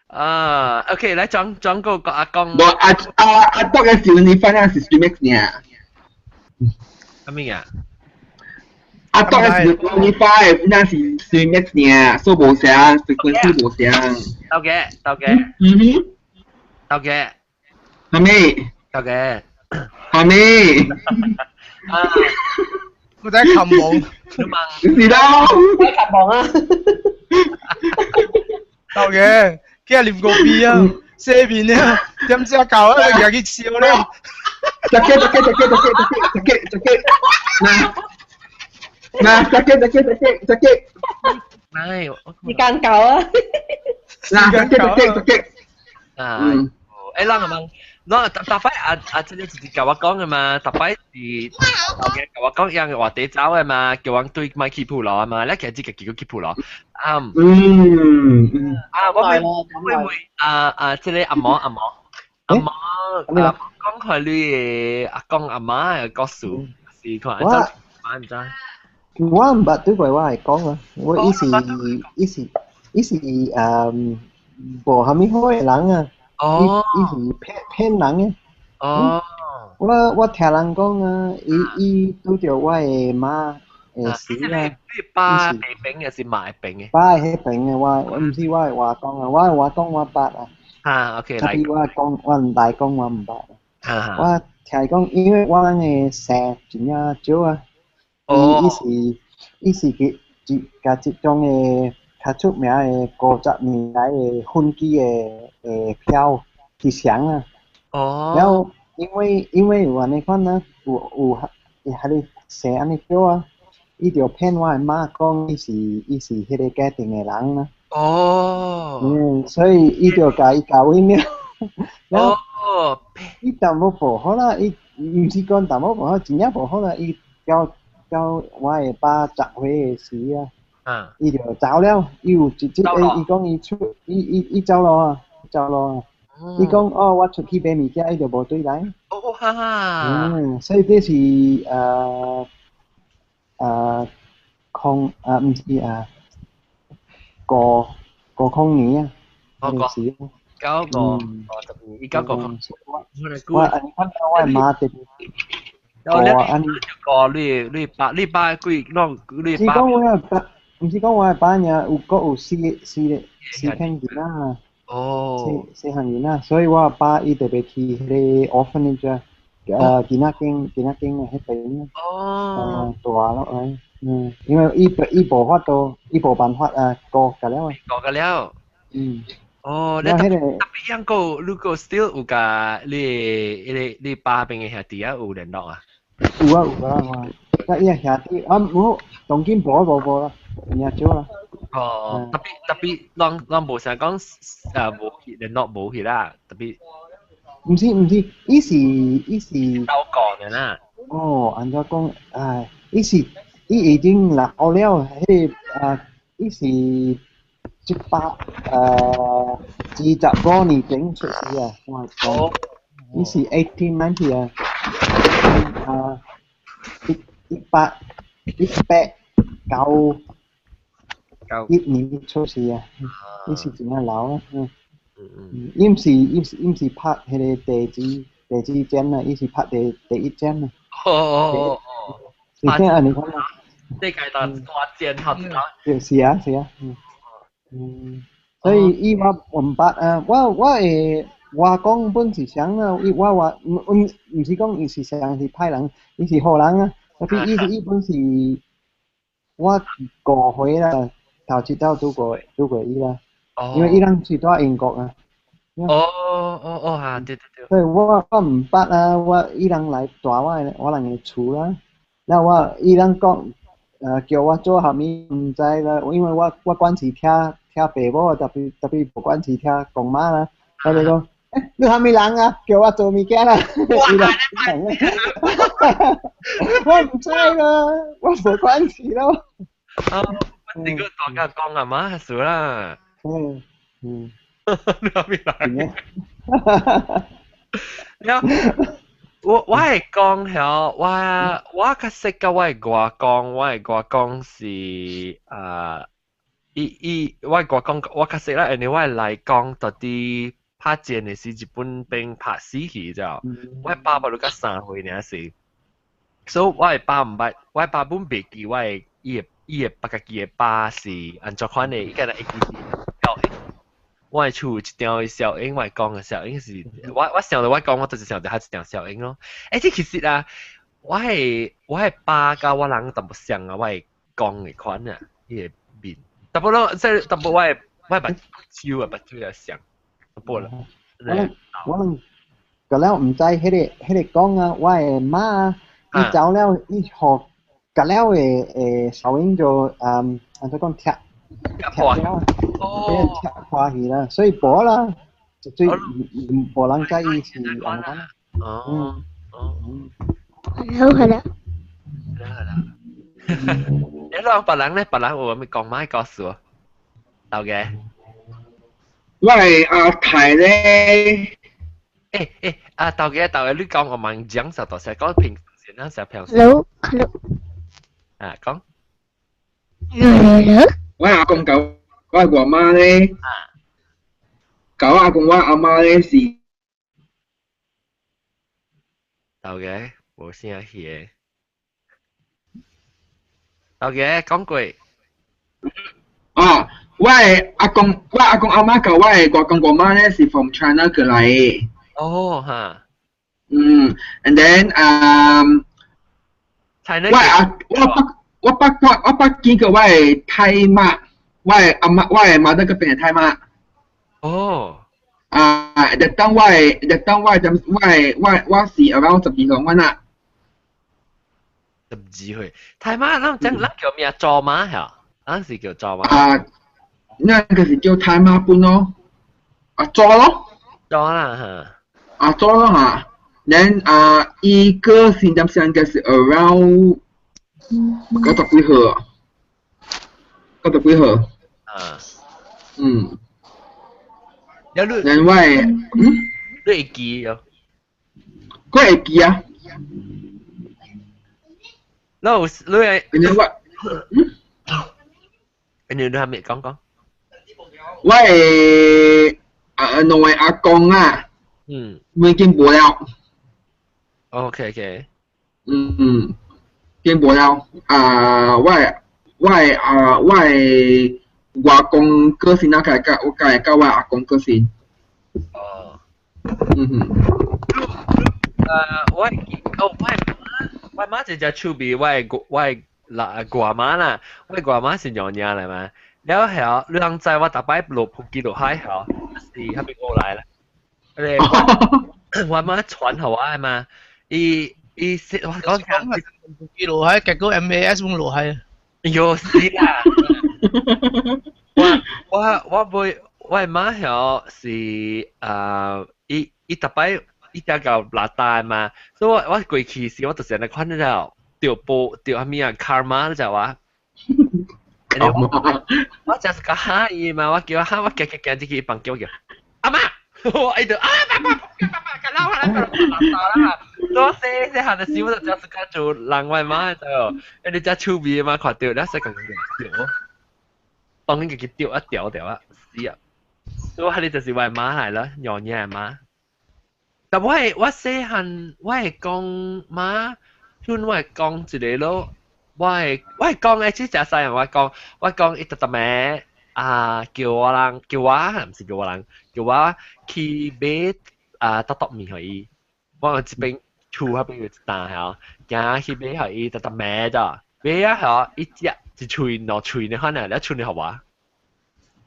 啊，OK，來轉轉個個阿公。無阿阿阿多嘅時候，你翻啊是 Streamyx 呢？啥物啊？阿多嘅時候，你翻嘅那是 Streamyx 呢，所以無相，frequency 無相。到嘅，到嘅。嗯哼。到嘅。係咪？到嘅。係咪？啊！我在看網。是咯。在看網啊！到嘅。今日啉咖啡啊，洗面啊，點知搞啊，又去笑咧。食雞食雞食雞食雞食雞食雞，嗱嗱食雞食雞食雞食雞。唉，時間夠啊！嗱食雞食雞食雞。啊，誒，啷個問？啷特擺阿阿這個就是共我講的嘛，特擺是共我講樣話題走的嘛，叫阮對莫去鋪路嘛，你其實自己叫去鋪路。啊，嗯，啊，我會會會啊啊，這個阿嬤阿嬤阿嬤啊，講開你的阿公阿媽的故事，是看按怎媽毋知？我毋捌對過我會講啊，我伊是伊是伊是誒無蝦米好的人啊。哦，伊是騙騙人的。哦，我我聽人講啊，伊伊拄著我的媽會死啊。你爸的邊抑是媽的邊的？爸彼邊的，我我毋是我的外公啊，我的外公我捌啊。啊，OK，特別我講我毋大講我毋捌。啊我聽伊講，因為我翁的生真正少啊。哦。伊伊是伊是去共這種的較較出名的50年來的飛機的票去上啊。然後因為有按呢款啊，有伊彼个生按呢叫啊，伊就騙我的媽講伊是彼个家庭的人啊。所以伊就共伊教伊了。然後伊淡薄無好啦，伊毋是講淡薄無好，真正無好啦。伊交我的爸10歲的時啊，伊就走了。伊有一日，伊講伊出，伊走咯啊，走咯啊。伊講哦，我出去買物件，伊就無轉來。所以這是空啊，毋是啊，5五年啊，哦，時9個50年，伊9個空。我按呢款我的媽特別。我按呢個你爸幾攏你爸？是講我爸，毋是講我的爸爾，有閣有四四個四項囡仔。四四項囡仔，所以我阿爸伊特別去彼个 orphanage 啊，囡仔間的彼邊啊。大落來，因為伊無法度，伊無辦法啊，顧甲了啊。顧甲了。你特別樣個，如果 still 有共你爸邊的兄弟啊有聯絡啊？有啊有啊有啊，甲伊的兄弟啊，無當今無無無啦，真正少啦。哦，特別，攏無啥講啊，無去聯絡無去啦，特別。毋是毋是，伊是。鬥講的啦。哦，按怎講？唉，伊已經老了，彼个啊，伊是125年前出世啊，我講，伊是 1890 啊，啊，1891年出世啊，伊是真正老啊，伊毋是拍彼个第二戰啊，伊是拍第一戰啊。是聽按呢款啊。世界大大戰好知道。是啊是啊，所以伊我毋捌啊，我會外公本是啥啊？伊我話毋是講伊是啥是歹人，伊是好人啊。特別伊本是我5歲啦，頭一道拄過伊啦，因為伊人是住英國啊。哦哦哦啊，對對對。所以我毋捌啊，我伊人來蹛我人的厝啦，然後我伊人講叫我做啥物毋知啦，因為我慣勢聽聽爸母，特別無慣勢聽公媽啦，我就講，你啥物人啊？叫我做物件啦！伊人我毋知啦，我無關係咯。啊，你個大家講阿媽數啦。你啥物人？了，我會講曉，我較識佮我的外公，我的外公是啊，伊我的外公我較識啦，因為我的內公到底拍戰的時日本兵拍死去之後，我的爸爸都才3歲爾時，所以我的爸毋捌，我的爸本袂記我的伊的別家己的爸是按怎款的，伊敢若會記是小英。我的厝有一張的小英，我的公的小英是，我想著我講，我就是想著彼一張小英咯。這其實啊，我的爸佮我人淡薄像啊，我的公的款啊，伊的面，淡薄攏即係淡薄我的目睭啊，目睭也像，淡薄啦。我個了毋知彼個講啊，我的媽啊，伊走了，伊予個了的小英就按怎講踢踢了，俾人踢破去啦，所以無啦，絕對無人知伊是按怎。好係啦。係啦係啦。你講別人咧，別人有咩講咩告訴我？豆嘅。我係阿太咧。阿豆嘅豆嘅，你講我問講實大聲講平時啦，成平時。 Hello hello。啊，講。 Hello hello。我阿公佮我外媽咧，佮我阿公我阿媽咧是。豆嘅無聲去的。豆嘅講過。哦，我的阿公我阿公阿媽佮我的外公外媽咧是 from China 過來的。哦哈。And then 我阿我捌我捌見過我的太媽，我的阿媽，我的媽個變係太媽。哦。啊，日當我的日當我的我的我我是 around 12歲阮啦。 12歲，太媽，咱講咱叫咩啊？祖媽嚇，咱是叫祖媽。啊，那個是叫太媽本咯，啊祖咯。祖啦嚇。啊祖咯嚇，then 啊伊個先點先個是 around 90幾歲，90幾歲。啊。嗯。有你。 then 我的你會記哦？我會記啊。你有你係？你我，你你係咪講講？我的啊兩個阿公啊，已經無了。 OK。嗯，已經無了。啊，我的外公過身啊，甲我甲甲我阿公過身。哦。嗯哼。我哦我我媽一隻手臂，我的外媽啦，我的外媽是娘娘來嘛。了後，你通知我逐擺落普吉落海後，是彼邊過來啦。我媽傳予我的嘛，伊伊說我講講普吉落海，結果 MAS 攏落海。喲是啦。我我我袂，我的媽曉是啊，伊伊逐擺。伊只夠垃圾嘛，所以我我過去時我就是按呢看了，著報著啥物啊 karma 你知無？我就是個嚇伊嘛，我叫嚇我行行行入去房間，我叫阿媽，我伊就啊爸爸爸爸，甲老我來垃圾啦！我細細漢的時，我就就是個做人我媽就，因為只手尾嘛，看著了細個掉，當然家己掉啊掉掉啊死啊！所以我彼就是我媽來了，娘娘媽。但我係我細漢，我會講媽，像我會講一個咯，我會講誒，這隻細人我講，我講伊特特咩啊，叫我人叫我，毋是叫我人，叫我去買啊特特麵予伊。我有一邊厝彼邊有一擔嚇，行去買予伊特特咩咋，買啊嚇，伊食一喙兩喙呢，可能了剩的予我。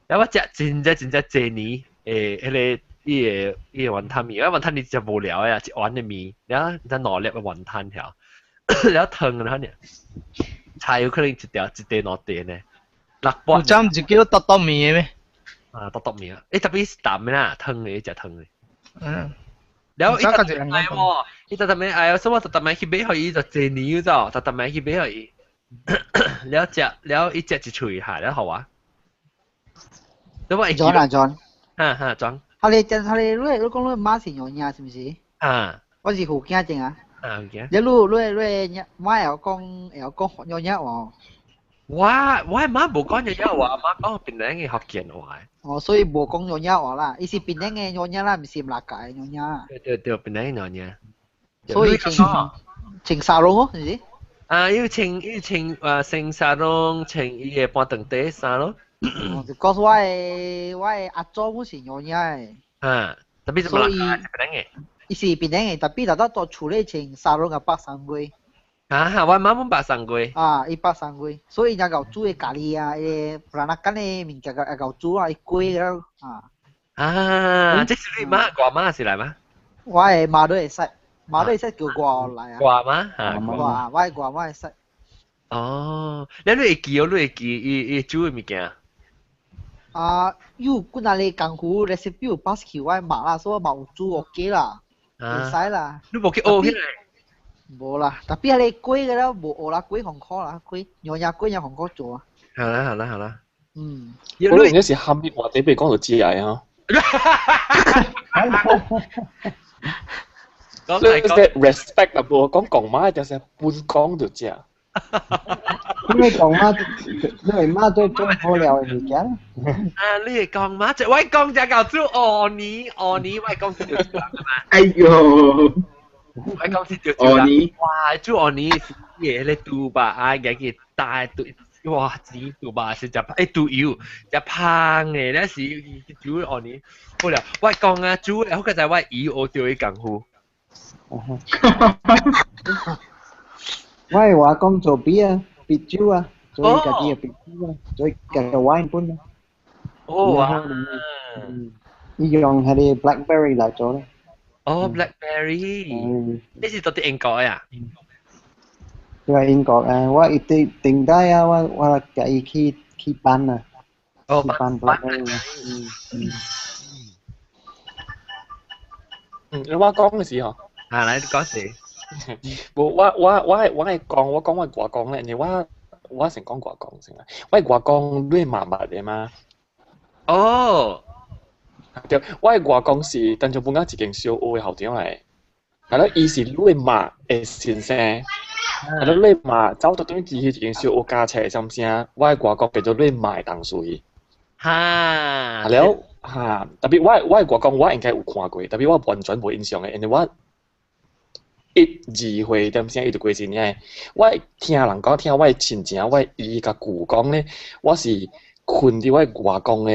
了我食真正真正濟年誒，彼個。伊個伊個雲吞麵，我雲吞麵食無聊的啊，一碗的麵，了才兩粒的雲吞曉，了湯了呢，菜有可能一條一塊兩塊呢，六百。這毋是叫剁剁麵的咩？啊，剁剁麵啊！欸，特別是淡的啦，湯的，食湯的。了伊特別愛喎，伊特別愛，所以我特別去買予伊就濟年咗，特別去買予伊，了食了伊食一喙下了予我。 John 啊 John。哈哈，John。啊你真啊你你你講你媽是娘惹是毋是？啊。我是福建人啊。啊，福建。你你你媽會講會講娘惹話？我我媽無講娘惹話，媽講檳城的福建話。哦，所以無講娘惹話啦，伊是檳城的娘惹啦，毋是馬來的娘惹。對對對，檳城的娘惹。所以穿穿紗籠哦，是毋是？啊，伊穿伊穿啊，穿紗籠，穿伊的半長底衫咯。哦，就講我的阿祖母是娘惹的。啊，特別是馬來檳城的。伊是檳城的，特別若到厝裡穿紗籠佮白衫櫃。啊，我媽阮白送過。啊，伊白送過，所以伊才𠢕煮的咖喱啊，伊個 Peranakan 的物件會𠢕煮啊，伊粿了啊。啊，這是你媽外媽是來嗎？我的媽都會識，媽都會識叫我來啊。外媽啊，外我的外媽會識。哦，你會記哦，你會記伊伊煮的物件。啊，有幾若个功夫 recipe 有 pass 去我媽啦，所以我嘛有煮 OK 啦，會使啦。你無去學起來？無啦，特別係你粿個了，無學啦，粿紅可啦，粿娘惹粿也紅可做啊。好啦好啦好啦。我諗應該是喊啲話題被講到知嚟啊。講你係 respect 啊，無講講媽就是半講就食。你講媽，你媽最做好料的物件。啊，你會講媽就我講就叫做芋泥，芋泥我講是就嘛。哎呦！我講是就芋泥。哇，煮芋泥是伊個豬肉啊，家己大豬，哇，錢豬肉是食欸豬油，食芳的，那是煮芋泥。好了，我講啊，煮的，好佳哉我姨學著伊功夫。我的外公做啤啊，啤酒啊。做伊家己的啤酒啦，做伊家己的 wine 本啦。哦哇！伊用彼个 blackberry 來做咧。哦，blackberry，你是到佇英國呀？對英國啊，我一直頂底啊，我共伊去搬啊。哦，去搬 blackberry 啊。嗯，我講嘅時候，啊，來你講時。無，我係講，我講我外公咧，因為我先講外公先啦。我外公你媽媽的嘛？哦，對，我外公是當初本家一間小學的校長來，係咯，伊是你媽的先生，係咯，你媽走到轉去一間小學加冊啥物聲，我外公變做你媽的同事。哈，係了，哈，特別我外公我應該有看過，特別我完全無印象的，因為我一二歲點聲伊就過身的。我聽人講，聽我的親情，我姨佮舅講咧，我是睏佇我外公的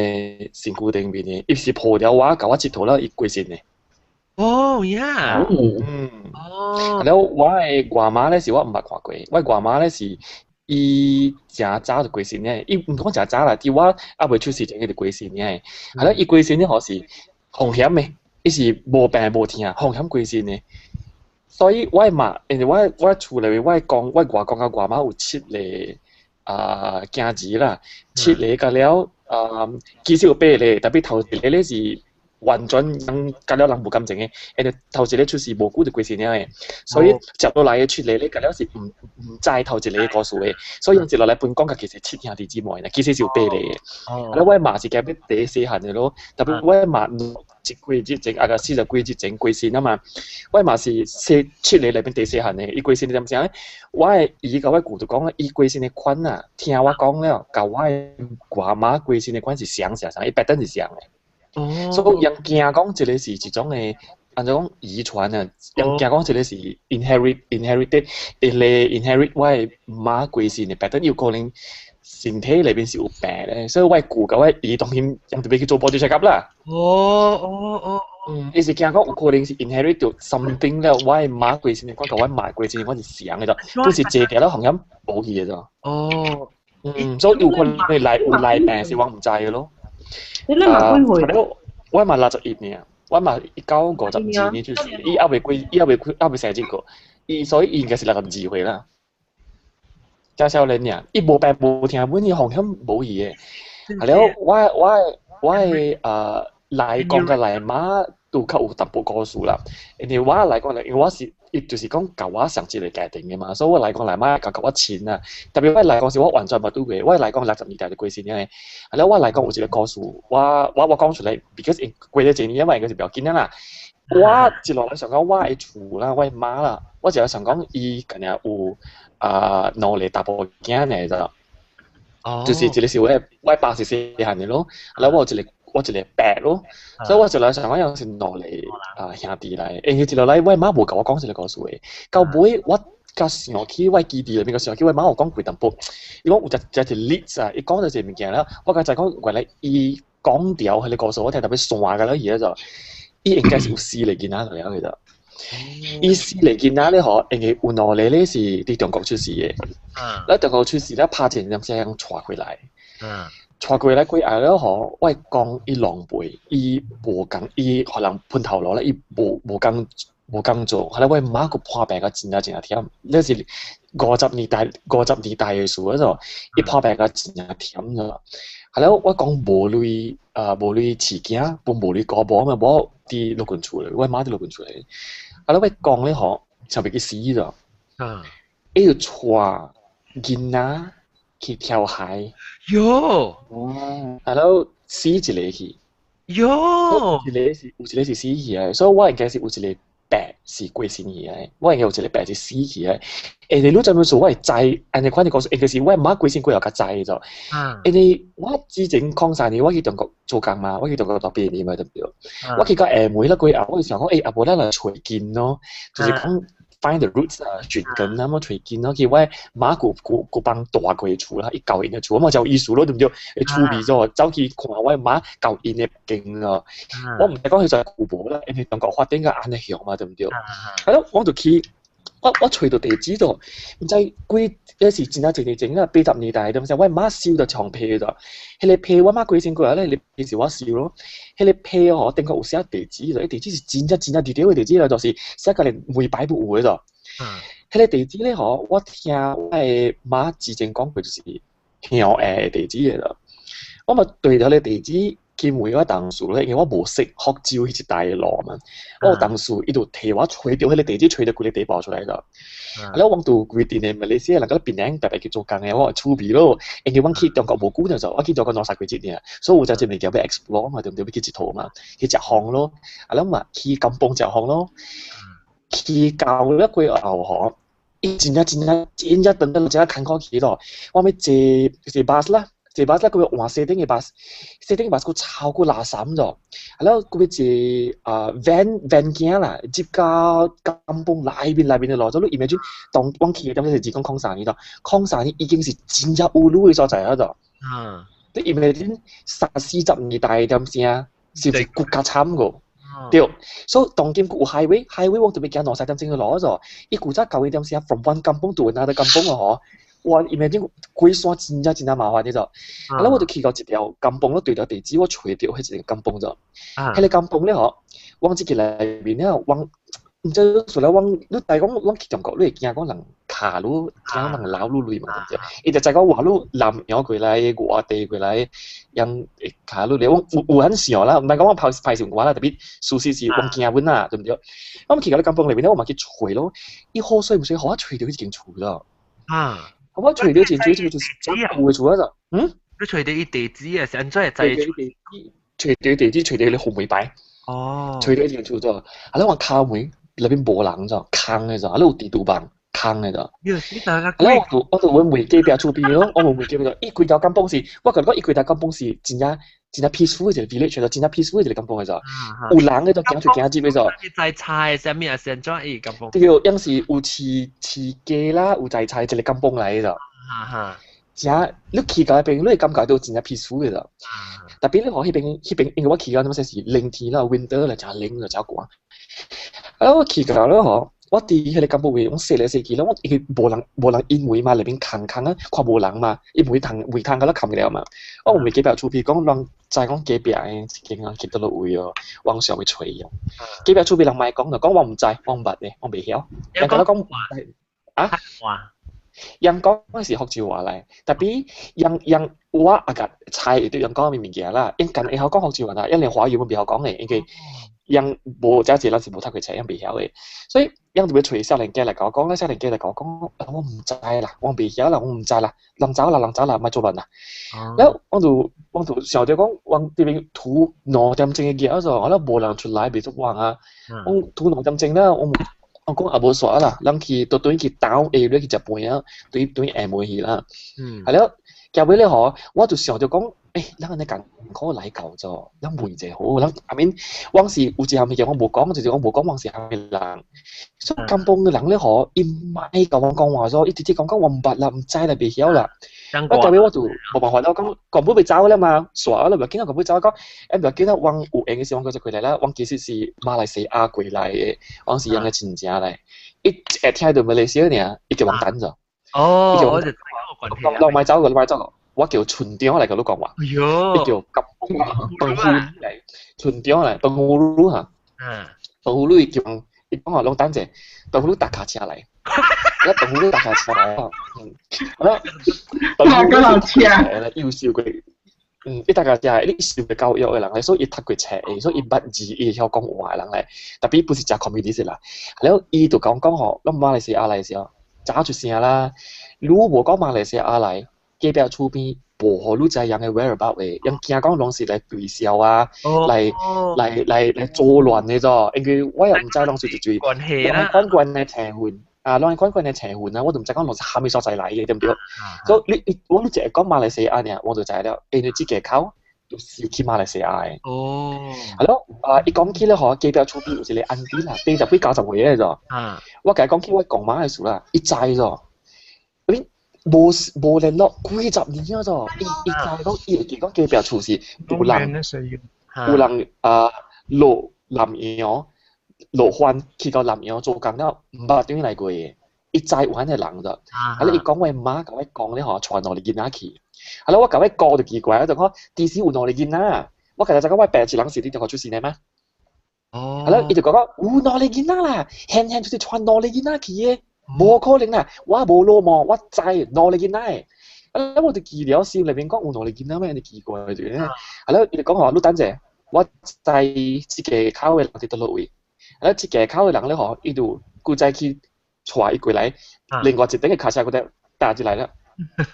身軀頂面的，伊是抱著我，共我𨑨迌了，伊過身的。哦呀，嗯，哦，了我的外媽咧是我毋捌看過，我的外媽咧是伊誠早就過身的，伊毋講誠早啦，佇我猶未出世前伊就過身的。啊了伊過身的吼是風險的，伊是無病無疼，風險過身的。所以我嘛，因為我厝內面我公我外公佮外媽有七個啊囝兒啦，七個佮了啊，其實有八個，特別頭一個咧是完全人佮了人無感情的，因為頭一個出世無久就過身了的，所以接落來的七個咧佮了是毋知頭一個的故事的，所以接落來分講甲其實七兄弟姊妹啦，其實是有八個的。啊，我媽是佮欲第一細漢的咯，特別我媽一幾日前，啊個40幾日前過身啊嘛，我媽是細七個內面第細漢的，伊過身點聲咧？我的姨佮我舅就講咧，伊過身的款啊，聽我講了，佮我的外媽過身的款是相像，伊 pattern 是相的。哦，所以𪜶驚講這个是一種的，按怎講遺傳啊？𪜶驚講這个是 inherited，因為 inherit 我的媽過身的 pattern 有可能身體內面是有病咧，所以我的舅佮我姨當然𪜶就欲去做 body check up 啦。哦哦哦，嗯，伊是驚講有可能是 inherit 到 something 了，我的媽過身的款佮我媽過身的款是相的啫，都是坐定了風險無去的啫。哦，嗯，所以有可能來有來病是我毋知的咯。你媽幾歲？我嘛61年，我嘛1952年出世，伊猶未幾，伊猶未幾，猶未生這個，伊所以伊應該是62歲啦。誠少年爾，伊無病無疼，阮伊風險無去的。啊了，我的內公佮內媽都較有淡薄故事啦。因為我來講咧，因為我是伊就是講共我上一个家庭的嘛，所以我內公內媽較共我親啊。特別我內公是我完全無拄過，我內公60年代就過身了的。啊了，我內公有一個故事，我講出來，because 因過了一年，因為應該是不要緊啊啦。我一路來想講我的厝啦，我的媽啦，我一路想講伊敢若有啊兩个查埔囝爾咋，就是一個是我爸是細漢的咯，啊了我有一個伯咯，所以我一路想講𪜶是兩个啊兄弟來，因為一路來我媽無共我講這个故事的，到尾我較想起我記憶內面，較想起我媽有講過淡薄，伊講有隻隻一例子啊，伊講著一个物件了，我剛才講原來伊講掉彼个故事，我聽特別散個了伊就，伊應該是有四個囡仔了其實。伊四個囡仔咧吼，因為有兩个咧是佇中國出世的，咧中國出世咧拍戰爭先帶回來，帶過來過後了吼，我講伊狼狽，伊無共伊予人噴頭路咧，伊無無工無工做，後來我媽閣破病甲真正真正忝，那是50年代的事嗰陣，伊破病甲真正忝咗。後來我講無鐳啊，無鐳飼囝，分無鐳顧某嘛，某佇陸軍厝咧，我媽佇陸軍厝咧。後來我講咧吼，想欲去死咗。伊就帶囡仔去跳海。喲！然後死一個去。喲！一個是有一個是死去的，所以我應該是有一個伯是過身去的，我應該有一個伯是死去的。欸，你知影做我會知，按呢款的故事，應該是我媽過身過後才知的。因為我之前03年我去中國做工嘛，我去中國讀畢業嘛，對毋對？我去到廈門了過後，我就想講，欸，啊無咱來揣根咯，就是講 find the roots 啊，尋根啊，麼揣根咯。去我媽舊幫大過的厝啦，伊舊𪜶的厝，我嘛真有意思咯，對毋對？會趣味咗，走去看我媽舊𪜶的間咯。我毋知講彼陣舊無啦，因為中國發展甲按呢向嘛，對毋對？啊，我就去。我揣到地址度，毋知幾嗰時真正一年前啦，80年代點先，我媽燒到長皮咗，彼個皮我媽規身過來咧，平時我燒咯，彼個皮哦，頂個有寫地址咗，地址是真正真正地條的地址啦，就是寫甲連門牌都有的咗。彼個地址咧吼，我聽我的媽之前講過，就是鄉下的地址的啦。我嘛對著彼個地址去問我同事咧，因為我無識福州彼一帶的路嘛，我有同事伊就替我揣著彼個地址，揣著規个地步出來了。啊，了我就規陣的馬來西亞人佮檳城白白去做工的，我有趣味咯。因為阮去中國無久就我去中國兩三個月爾，所以有遮濟物件欲 explore 嘛，對毋對？欲去𨑨迌嘛，去食風咯。啊，咱嘛去甘榜食風咯。去到了過後吼，伊真正真正真正長得真正艱苦去咯。我欲坐坐 bus 啦，坐 bus 啦，閣欲換細頂的 bus，細頂的 bus 閣超過垃圾咗。啊了，閣欲坐啊 van 仔啦，入到甘榜內面內面的路，做你 imagine 當阮去的點是2003年咯，空三年已經是真正有路的所在了咗。你 imagine 三四十年代點聲，是毋是閣較慘個？對，所以當今閣有 highway，highway 我特別行兩三點鐘就落咗。伊古早舊的點聲，from one kampung to another kampung 啊嗬，哇！imagine 過山真正真正麻煩的咗。啊，我就去到一條甘榜，我對著地址，我揣著彼一個甘榜咗。彼個甘榜咧嗬，往這個內面咧，往毋知說咧，往你知講，阮去中國，你會驚講人卡你，驚人撈你鐳嘛，對毋對？伊就知講話你南洋過來，外地過來，人會卡你咧。我有有很想啦，毋係講我歹歹勢我啦，特別事實是我驚阮啦，對毋對？我去到咧甘榜內面咧，我嘛去揣咯。伊好衰毋衰，予我揣著彼間厝咯。我揣著一間厝，這個就是真舊的厝啊！就嗯？你揣著伊地址啊？是按怎會知？揣著地址，揣著彼個號碼牌。揣著一間厝咗，啊！你話敲門內面無人咗，空的咗，啊！你有蜘蛛網，空的咗。啊！我就問問隔壁厝邊咯，我問問隔壁咗，伊規條甘榜是，我感覺伊規條甘榜是真正真正 peaceful 的一個 village 咗，真正 peaceful 的一個甘榜的咗。有人的就行出行入的咗。在菜啥物啊？是按怎伊甘榜？對，樣是有飼飼雞啦，有在菜一個甘榜來的咗。真，你去到彼邊，你會感覺到真正 peaceful 的咗。特別你看彼邊，彼邊因為我去到那麼是冷天啦，winter 啦，真冷啦，真寒。啊，我去到了吼，我佇彼個甘榜位，我踅來踅去，我因為無人無人因為嘛，內面空空啊，看無人嘛，伊門通門通甲咱冚了嘛。我問隔壁厝邊講，人知講隔壁的一間啊，去佗落位哦，網上去揣哦。隔壁厝邊人莫講就講我毋知，我毋捌的，我袂曉。人甲我講啊？人講是福州話來，特別人人我阿個猜會對人講啥物物件啦，𪜶敢會曉講福州話啦，𪜶連華語攏袂曉講的，因為𪜶無遮濟，咱是無讀過冊，𪜶袂曉的，所以𪜶就欲揣少年家來共我講，咧少年家來共我講，我毋知啦，我袂曉啦，我毋知啦，人走啦，人走啦，莫做亂啦。了我就想著講，阮這邊塗2點鐘的額咗，我了無人出來，袂足旺啊。我塗兩點鐘了，我我講也無煞啦，咱去都轉去 town area 去食飯啊，對對下門去啦。係了，結尾咧嗬，我就想著講，咱按呢艱苦來到咗，咱問者好，咱 I mean，我是有一項物件我無講，就是我無講我是啥物人。所以甘榜的人咧嗬，伊莫共我講話咗，伊直接講講我毋捌啦，毋知啦，袂曉啦。我結尾我就無辦法啦，我講根本袂走了嘛，煞啦，袂緊啊，根本走講，袂緊啊，我有閒的時候我就過來啦，我其實是馬來西亞過來的，我是𪜶的親戚來，伊會聽著馬來西亞爾，伊就往等咗。哦，我就人莫走個，莫走個，我叫村長來共你講話。哎喲，伊叫甘榜彭虎來，村長來，彭虎魯哈。彭虎魯伊叫伊講話攏等者，彭虎魯踏跤車來。我彭虎魯踏跤車來，我彭虎魯是讀冊，伊有受過，伊踏跤車，伊受過教育的人來，所以伊讀過冊，所以伊捌字，伊會曉講話的人來，特別不是誠 communist 啦。了伊就講講吼，咱馬來西亞來的時候，早出聲啦。你無講馬來西亞來，隔壁厝邊無予你知𪜶的 whereabout 的，𪜶驚講攏是來推銷啊，來來來來作亂的咗。因為我也毋知攏是一堆，攏係管管的成分，啊，攏係管管的成分啊，我就毋知講攏是蝦米所在來的，對毋對？所以你我你一個講馬來西亞爾，我就知了，因為這個口就是去馬來西亞的。係咯，啊，伊講起咧嗬，隔壁厝邊有一個 auntie 啦，80幾90歲的咗。我共伊講起我講馬的事啦，伊知咗。你無無聯絡幾十年了咗，伊伊知講伊會記講隔壁厝是有人有人啊落南洋，落番去到南洋做工了，毋捌轉來過的。伊知有按呢人咋，啊！伊講我媽共我講咧吼，帶兩个囡仔去。啊！我共我哥就奇怪，就講其實有兩個囡仔，我共伊講我爸一人是佇中國出世的嗎？哦。啊！伊就講講有兩個囡仔啦，現現就是帶兩個囡仔去的，無可能啦，我無老母，我知兩個囡仔的。啊！我就記了心內面講有兩個囡仔咩？就奇怪就咧。啊！伊就講吼，你等者，我知這個口的人佇佗落位。啊！這個口的人咧吼，伊就古早去。帶伊過來，另外一頂個卡車閣再搭入來了。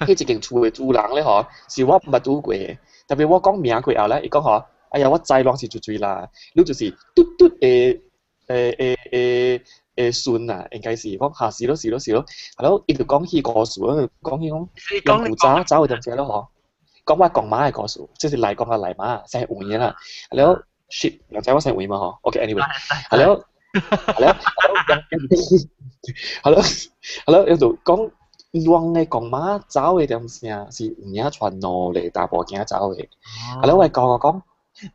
彼一間厝的主人咧吼，是我毋捌拄過的，特別我講名過後咧，伊講吼，哎呀，我知攏是絕對啦，你就是嘟嘟的的孫啊，應該是講嚇是咯是咯是咯，係咯，伊就講起故事，講起講用古早走的東西咯吼，講我公媽的故事，這是來講甲來媽，生有影啦，係咯，shit，人知我生有嘛吼，OK，anyway，係咯。係咯，係咯，係咯，伊就講兩个公媽走的點聲是有影帶兩个查埔囝走的。係咯，我哥哥講，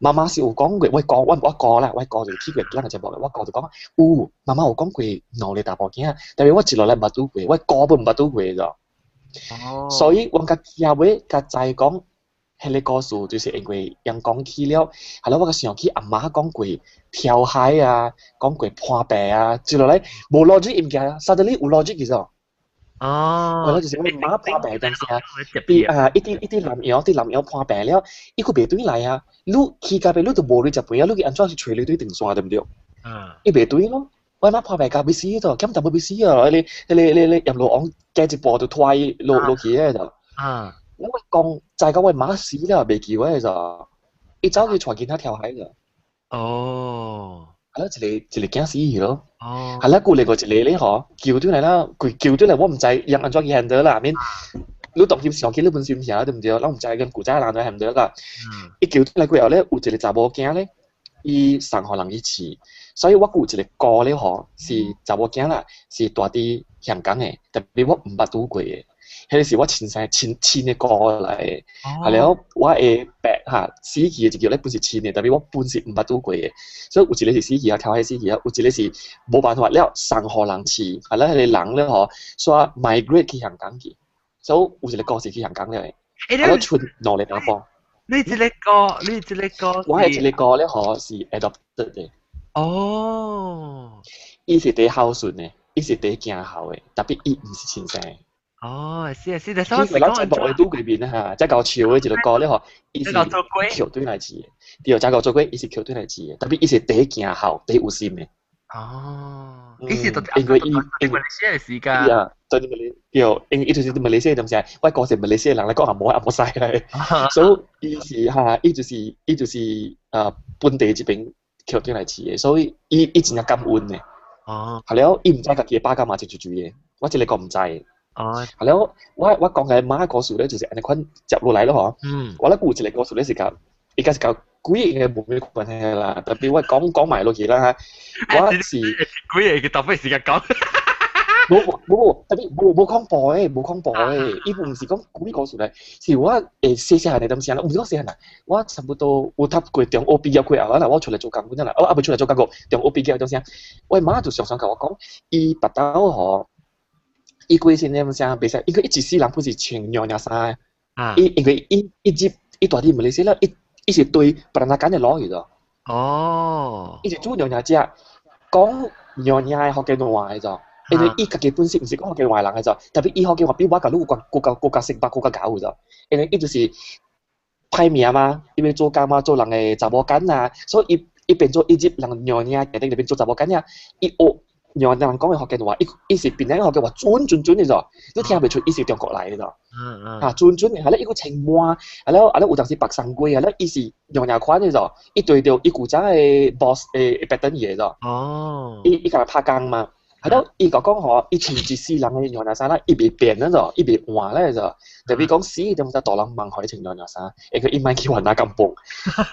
媽媽是有講過，我哥我我哥啦，我哥就去過咱個節目，我哥就講有，媽媽有講過兩个查埔囝，但是我一路來毋捌拄過，我哥本毋捌拄過咋。所以我共聽尾共知講。彼个故事就是因為人講起了，後來我閣想起阿媽講過跳海啊，講過破病啊，之落來無邏輯物件，suddenly 有邏輯其實。哦。原來就是我媽破病當時啊，伊啊一佇一佇南洋佇南洋破病了，伊閣袂轉來啊，你去到尾你就無鐳食飯啊，你去按怎去揣鐳對長線對毋對？伊袂轉咯。我媽破病到欲死咗，減淡薄欲死啊！彼个彼个彼个閻羅王加一步就拖伊落落去个就。我講就係講我媽死了，袂記我就，伊走去帶囡仔跳海了。哦。係咯，一个一个囝死去咯。哦。係啦，顧另外一個咧嗬，救轉來啦，佢救轉來我毋知伊按怎去 handle 啦，免你當今上去你本身聽對毋對？咱毋知跟古早人怎 handle 啦。伊救轉來過後咧，有一個查某囝咧，伊送予人去飼，所以我有一個哥咧嗬，是查某囝啦，是住佇香港的，特別我毋捌拄過的。彼个是我親生親親的哥來的，係了我的爸哈死去的一個咧本是親的，特別我本是毋捌拄過的，所以有一個是死去啊，跳海死去啊，有一個是無辦法了送予人飼，係了彼個人咧吼，煞 migrate 去香港去，所以有一個哥是去香港了的，係了剩兩個查埔。你這个哥，你這个哥，我的這個哥咧吼是 adopted 的。哦。伊是第孝順的，伊是第行孝的，特別伊毋是親生的。哦，是啊，是啊，所以咱節目會拄過面哈，才夠笑的一個歌咧吼，伊是橋對來飼的，對，才夠做過，伊是橋對來飼的，特別伊是第一行孝，第一有心的。哦，伊是因為伊因為馬來西亞時間。啊，對對，因為伊就是馬來西亞東西，我講是馬來西亞人來講也無也無使咧，所以伊是哈，伊就是伊就是本地這邊橋對來飼的，所以伊伊真正感恩的。哦。係了，伊毋知家己的爸甲媽是住住的，我這個講毋知。哦，係了，我我講嘅媽故事咧，就是按呢款接落來咯嗬。我咧有一個故事咧是佮，應該是佮鬼應該無咩關係啦，特別我講講埋落去啦嚇。我是鬼個特別時間講。無無無，特別無無恐怖的，無恐怖的，伊毋是講鬼故事咧，是我會細細漢的當時啦，毋是講細漢啦，我差不多有讀過中學畢業過後啦，我出來做工嗰陣啦，我猶未出來做工過，中學畢業當時，我媽就常常共我講，伊腹肚吼。伊規身點聲袂使，因為伊一世人本是穿娘娘衫的，伊因為伊伊入伊住佇馬來西亞，伊伊是對別人家的攞去咗。哦，伊是煮娘娘食，講娘娘的福建話的咗，因為伊家己本身毋是講福建話的人的咗，特別伊福建話比我佮你有較閣閣較識捌閣較𠢕咗，因為伊就是歹命嘛，伊欲做工嘛，做人的查某囡啊，所以伊伊變做伊入人娘娘家庭內面做查某囡仔，伊學。娘娘人講的福建話，伊伊是檳城福建話準準準的咗，你聽袂出伊是中國來的咗。啊，準準的，係咧伊閣穿滿，係咧係咧有當時白衫過，係咧伊是娘娘款的咗，伊對著伊古早的 boss 的白等伊的咗。哦。伊伊共伊拍工嘛，係咧伊就講吼，伊穿一世人的娘娘衫啦，伊袂變了咗，伊袂換咧咗。特別講死點解大人問予伊穿娘娘衫，因為伊莫去還那甘榜。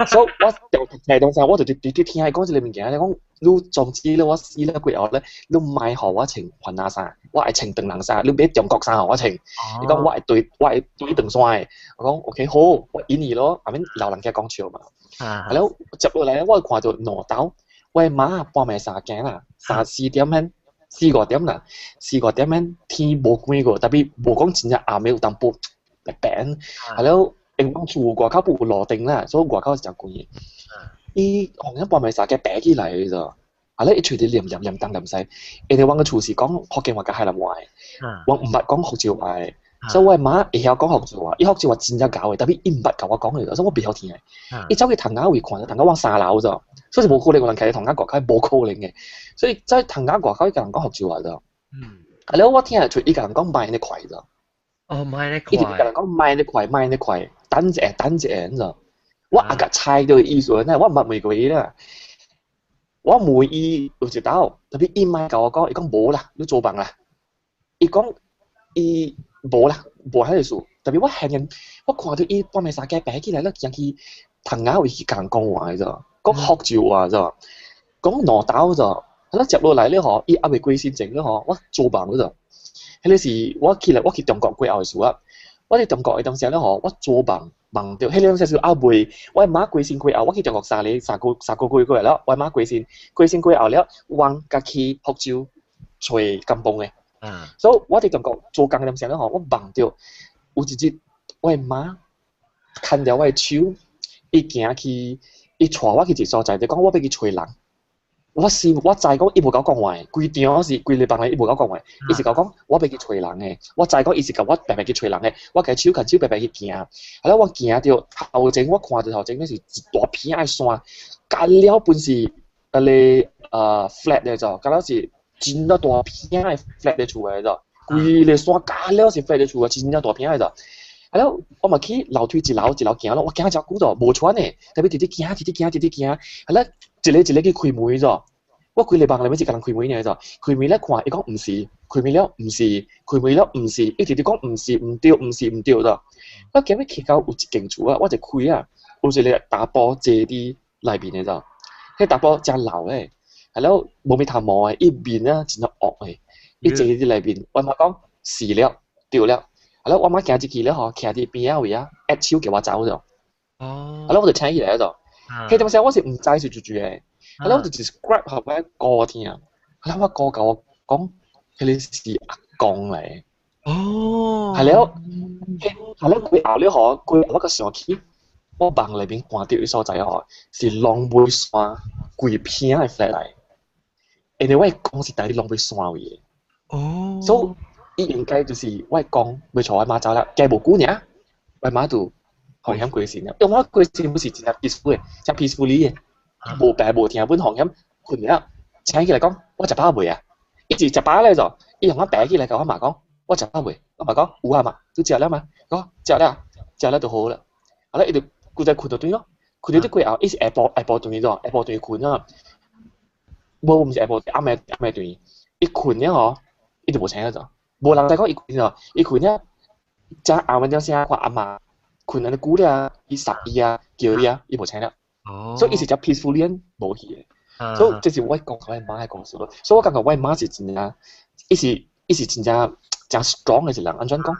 所以我就讀冊當時，我就直直聽伊講這个物件，伊講。你總之咧，我死了過後咧，你莫予我穿番仔衫，我愛穿長人衫，你買中國衫予我穿。伊講我會對，我會對長衫的。我講 OK 好，我應你咯，後面老人家講笑嘛。啊，了接落來我看著兩兜，我媽半暝三更啦，三四點鐘，四五點啦，四五點鐘天無光過，特別無講真正暗的有淡薄白白，係了，因為厝外口有路燈啦，所以外口是誠光的。伊紅險半暝三更爬起來的咋，啊咧伊喙佇念念念東念西，因為阮个厝是講福建話佮海南話的，我毋捌講福州話的。所以我媽會曉講福州話，伊福州話真正𠢕的，但是伊毋捌共我講的，所以我袂曉聽的。伊走去唐家位看，唐家往三樓咋，所以是無可能有人徛佇唐家外口，無可能的。所以在唐家外口伊共人講福州話咋。啊了我聽會出伊共人講莫按呢快咋。哦，莫按呢快。伊直共人講莫按呢快，莫按呢快，等一下，等一下，你知？我也共猜著伊意思，那我毋捌問過伊啦。我問伊有一道，特別伊莫共我講，伊講無啦，你做夢啦。伊講伊無啦，無彼个事。特別我現現，我看著伊半暝三更爬起來，了行去唐仔位去共人講話咋，講福州話咋，講兩道咋。啊，接落來了吼，伊猶未過身前了吼，我做夢了咋。彼个是我起來，我去中國過後的事啊。我佇中國的當時了吼，我做夢夢著，彼个當時是猶未，我媽過身過後，我去中國三个三個三個月過來了，我媽過身過身過後了，我才去福州揣甘榜的。所以我佇中國做工的當時了吼，我夢著有一日，我的媽牽著我的手，伊行去，伊帶我去一个所在，就講我欲去揣人。我是我知講伊無共我講話，規場是規個房內伊無共我講話，伊是共我講我欲去揣人的。我知講伊是共我白白去揣人的，我共手牽手白白去行。後來我行著頭前，我看著頭前那是一大片的山，干了本是彼个flat 的咋，干了是真正大片的 flat 的厝的咋，規个山干了是 flat 的厝啊，真正大片的咋。啊了，我嘛去樓梯一樓一樓行咯，我行誠久咗，無喘的，特別直直行，直直行，直直行，啊了，一个一个去開門咗，我規个夢內面是共人開門爾咋，開門咧看，伊講毋是，開門了毋是，開門了毋是，伊直直講毋是，毋對，毋是，毋對咗。我今日去到有一間厝啊，我就開啊，有一个查埔坐佇內面的咋，彼查埔誠老的，啊了無物頭毛的，伊面啊真正惡的，伊坐佇內面，我媽講是了，對了。啊了，我媽行入去了吼，徛佇邊仔位啊，握手叫我走咗。啊了，我就醒起來咗。彼當時我是毋知是住住的，啊了我就 describe 予我哥聽。啊了，我哥共我講，彼个是阿公來的。哦。係了，係了，過後了吼，過後我閣想起，我夢內面看著的所在吼，是龍尾山規片的 flat 來。因為我的公是佇佇龍尾山位的。哦。所以伊應該就是我公欲帶我媽走啦，加無久爾，我媽就風險過身了。因為我過身不是真正 peaceful 的，真 peacefully 的，無病無疼，本風險睏了，醒起來講我食飽未啊？伊是食飽咧就，伊予我爬起來共我媽講我食飽未？我媽講有啊嘛，你食了嗎？講食了，食了就好了。啊咧伊就閣再睏就轉咯，睏著過後，伊是下晡下晡轉咗，下晡轉睏啊。無，毋是下晡，暗暝暗暝轉，伊睏了吼，伊就無醒了就。無人知講伊睏了，伊睏了，才暗暝點聲看阿媽睏按呢久了，伊殺伊啊，叫伊啊，伊無醒了。所以伊是誠 peacefully 無去的。所以這是我講我媽的故事咯。所以我感覺我媽是真正，伊是伊是真正誠 strong 的一個人。按怎講？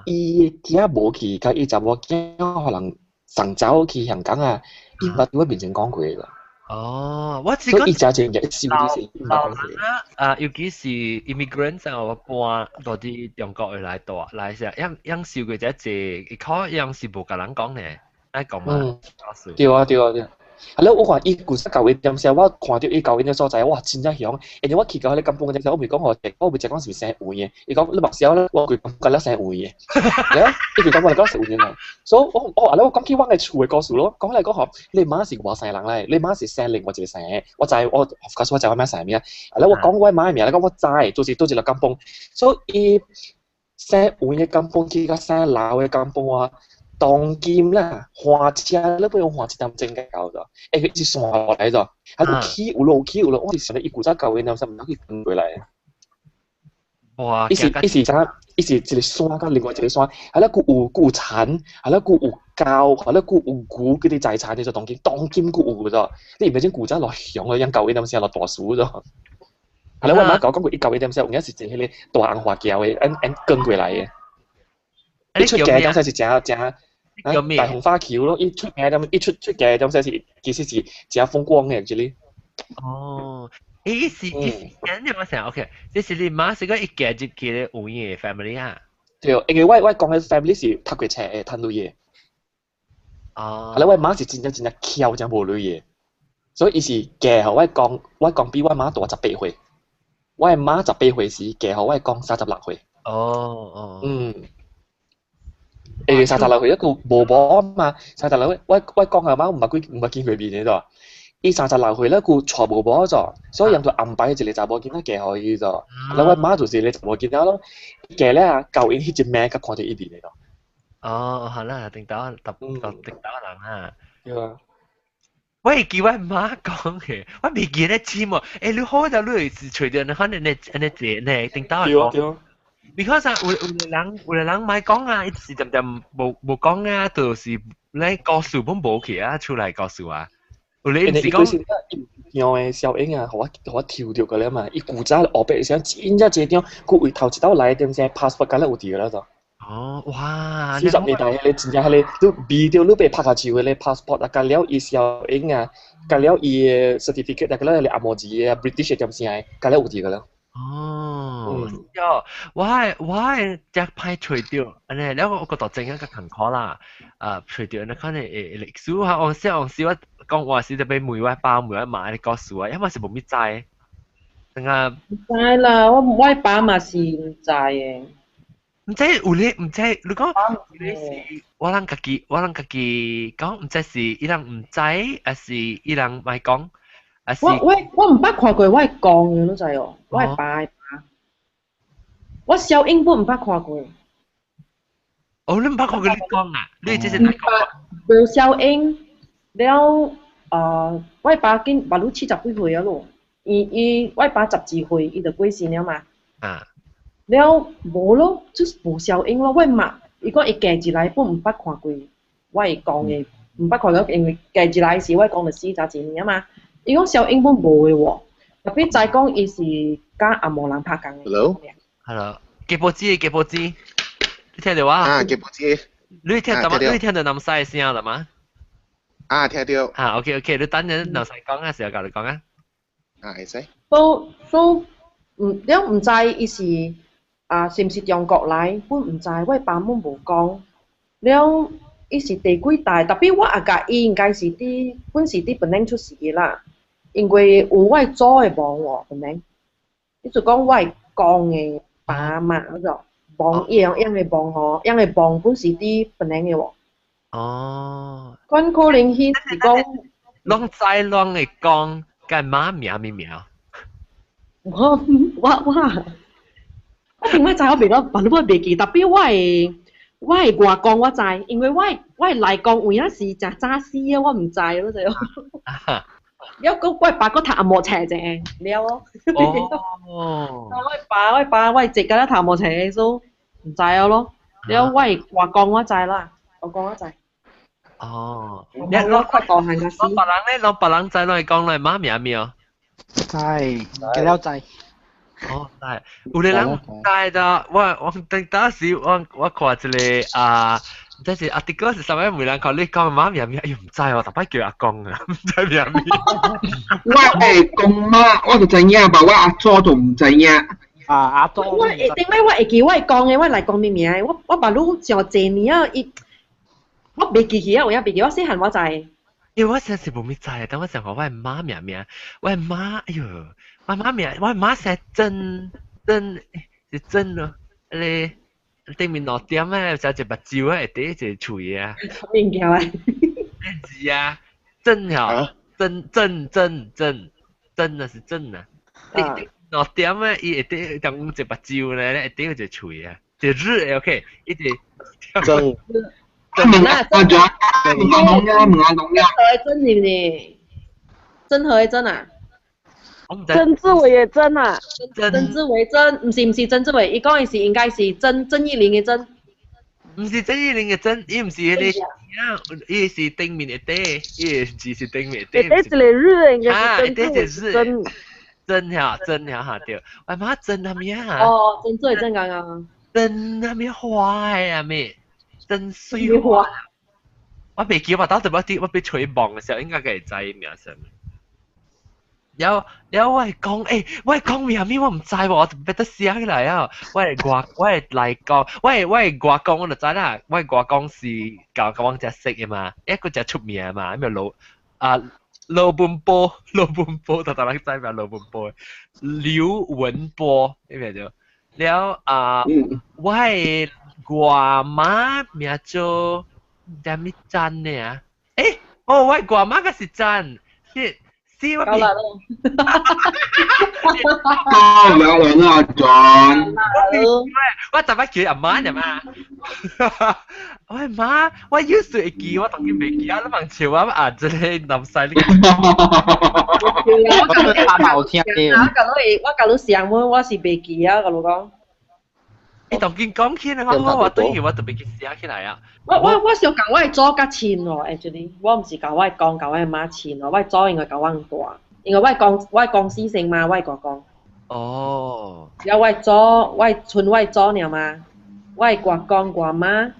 伊的囝無去，佮伊查某囝予人送走去香港啊，伊毋捌佇我面前講過啦。哦，我是所以伊誠濟物件，老伊是毋捌講過。啊，尤其是 immigrants 啊，我搬到佇中國來住來時，樣樣受過這濟，伊可樣是無共人講呢，愛講嘛。對啊對啊對啊。啊了，我看伊舊時舊的點時，我看著伊舊的所在，哇，真正凶。因為我去到彼個甘榜的時，我未講予，我未食講是毋是生黃的。伊講你目睭咧，我規感覺咧生黃的。了，伊就講我來講生黃的。所以我我啊了，我講起我的厝的故事咯，講來講吼，你媽是外省人來，你媽是生另外一個省。我知我，of course 我知我媽姓啥物。啊了，我講我媽的名，你講我知，就是佗一个甘榜。所以伊生黃的甘榜去佮生老的甘榜啊。當今啦，換車你不用換一點鐘到咗，欸，佢一直線落來咗，啊有起有落有起有落，我是想咧伊古早舊的南山毋通去轉過來。哇！伊是伊是啥？伊是一個山佮另外一個山，啊了閣有閣有田，啊了閣有狗，啊了閣有牛，佮佇在田的做當今，當今閣有咗。你毋知古早落熊啊，樣舊的南山落大樹咗。啊了我媽共我講過，伊舊的南山有影是一個彼個大紅花橋的，按按捲過來的。伊出街當時是誠誠。大紅花橋咯，伊出名點，伊出出街點說是其實是誠風光的，這裡。哦，伊是伊是，你我想，OK，這是你媽是個一家入去咧有影的 family 啊？對，因為我講嘅 family 是讀過冊的，趁鐳的。哦。啊，我媽是真正真正巧，真無鐳的，所以伊是嫁予我公，我公比我媽大18歲。我的媽18歲時嫁予我公36歲。哦哦。嗯。36歲一個無無嘛，三十六歲，我講阿媽毋捌見過面的咗。伊三十六歲咧，佢娶無某咗，所以人就安排一個查某囡仔嫁予伊咗。啊，我媽就是個查某囡仔咯，嫁了啊，舊因彼一暝才看著伊面的咯。哦，好啦，頂到特特頂到人啊。對啊。我會記我媽講的，我未記得簽喎。你好就你是隨著你可能你坐呢頂到。對啊對啊。 because 啊，有個人莫講啊，伊是點點無講啊，就是咧故事本無去啊，出來故事啊。有咧毋是講。樣的效應啊，予我抽著個了嘛。伊古早後壁時真正濟張，佢為頭一道來點聲 passport 敢若有佇個了就。哦，哇！40年代彼個真正彼個，你味著你被拍下手彼個 passport 啊，加了伊效應啊，加了伊的 certificate 啊，加了彼個紅毛字啊，British 點聲的，加了有佇個了。哦，喲，我的只歹揣著，按呢，了我覺得真較艱苦啦。啊，揣著那款的歷史哈，往時我講話時就欲問我爸問我媽的故事啊，因為是無物知。等下。毋知啦，我爸嘛是毋知的。毋知有咧，毋知你講有咧是我人家己講，毋知是伊人毋知，還是伊人莫講？我毋捌看過我公的，你知哦？我爸的爸，我小英本毋捌看過。哦，你毋捌看過你講啊？你這是哪講？無小英了，我爸緊捌你70幾歲啊咯？伊我爸12歲，伊就過身了嘛。啊。了無咯，就是無小英咯。我媽伊講伊嫁入來本毋捌看過我公的，毋捌看過，因為嫁入來時我公就死十幾年啊嘛。伊講小英本無的喎，特別知講伊是佮紅毛人拍工的。 Hello。 Hello，吉波子，吉波子，你聽到啊？啊，吉波子。你聽到嗎？你聽到南西的聲了嗎？啊，聽到。啊，OK OK，你等陣南西講啊，時候教你講啊。啊，會使。都都毋，你毋知伊是啊，是毋是中國來？本毋知，我爸母無講。了，伊是第幾代？特別我阿甲伊應該是佇本是佇檳城出世的啦。因為有我祖的墓喎，檳城。你就講我公的爸媽嗰種墓，伊用養的墓吼，養的墓本是佇檳城的喎。哦。阮可能彼是講。攏知攏會講，佮媽名物名？我頂擺知我袂到，反正我袂記，特別我的外公我知，因為我的內公有影是誠早死的，我毋知，你知無？了，閣我爸閣讀紅毛冊者，了哦。哦。我爸我姐敢若讀紅毛冊，所以毋知哦咯。了，我的外公我知啦，外公我知。哦。你我快大漢個死。攏別人咧，攏別人知攏會講攏媽名物哦。知，記了知。哦，知，有個人知的，我當當時我看一個啊，這是阿迪哥是啥物？每人看你講媽名物，哎呦毋知哦，逐擺叫阿公啊，毋知名物。我會公媽，我就知影吧，我阿祖就毋知影。啊，阿祖。我會頂擺我會記我講的，我來講物名，我捌愈上濟年啊，伊我袂記起啊，有影袂記，我細漢我知。因為我真是無物知，等我想講我的媽名名，我的媽，哎呦，我媽名，我媽姓曾曾是曾咯，迄個頂面兩點仔，就一目睭仔，會佇一個喙啊。物件來。是啊，曾吼，曾曾曾曾曾啊是曾啊。兩點仔，伊會佇中一目睭咧，會佇一個喙啊，一日 OK，一直。曾。問阿阿問阿龍啊，問阿龍啊。何真是毋是？曾何真啊？曾志偉的曾啊？曾志偉曾，毋是曾志偉，伊講的是應該是曾曾義林的曾。毋是曾義林的曾，伊毋是彼個，伊是頂面的底，伊字是頂面的底。底一個日應該是曾志偉曾。曾呀曾呀哈對，我媽曾啥物啊？哦，曾志偉曾剛剛。曾啥物花啊咩？真水花，我袂記我到底我佇我欲揣墓的時候應該會知名啥物。了了我係講，我係講咩咩我唔知喎，我特別得寫起來啊！我係外我係來講，我係外公我就知啦，我係外公是舊舊往只識嘅嘛，一個只出名嘛，咩老啊羅文波羅文波，特特人知咩羅文波？劉文波，呢咩叫？了啊，我係外媽名做啥物真呢啊？哦，我係外媽個是真，是。是我夠啦咯。講兩輪啊，John。我特別叫阿媽啫嘛。我阿媽，我有時會記，我當然未記啊！你問笑我啊，真係南西呢我我甲你上我我是袂記啊，甲你講。你當然講起來，我對佢我特別記寫起來啊。我想共我的祖較親哦，actually，我毋是共我的公共我的媽親哦，我的祖應該共我大，因為我的公四姓嘛，我的外公。哦。了我的祖，我的剩我的祖爾嘛，我的外公外媽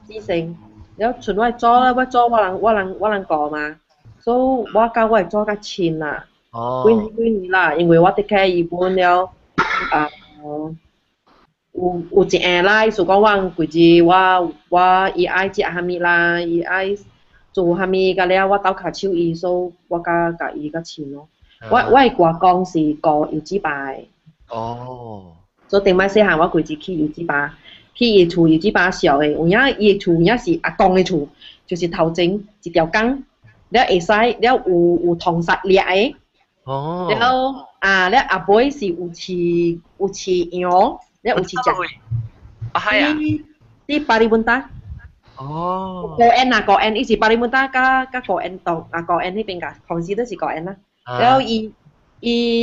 四姓，了剩我的祖咧，我祖我人顧嘛，所以我佮我的祖較親啦。哦。幾幾年啦，因為我 take care 伊本了啊。有一下啦，意思講我規日我伊愛食啥物啦，伊愛做啥物，甲了我鬥跤手伊，所以我較共伊較親咯。我的外公是顧油紙壩的。哦。所以頂擺細漢我規日去油紙壩，去伊厝油紙壩燒的，有影伊的厝有影是阿公的厝，就是頭前一條江，了會使了有銅殺掠的。哦。了啊，了後尾是有飼羊。你有飼隻？啊係啊！佇巴里文達。哦。高安啊，高安，伊是巴里文達佮高安當啊，高安彼邊㗎，同時都是高安啦。了伊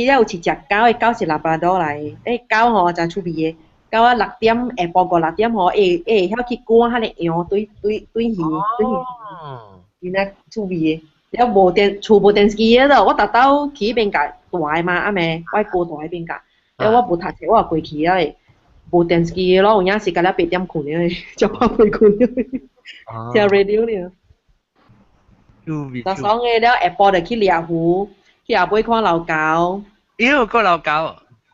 了有飼隻狗，伊狗是拉布拉多來的，欸狗吼誠趣味的，狗啊六點下晡5、6點吼，會曉去趕彼个羊對魚對魚，真正趣味的。了無電厝無電視機的咯，我逐晝去彼邊共蹛的嘛，暗暝我哥蹛彼邊共，了我無讀冊，我也過去啊。無電視機咯，有影是甲了8點睏了，食飽未睏了，聽 radio 了。就爽的了，下晡就去獵魚，去後尾看老狗。妖，個老狗。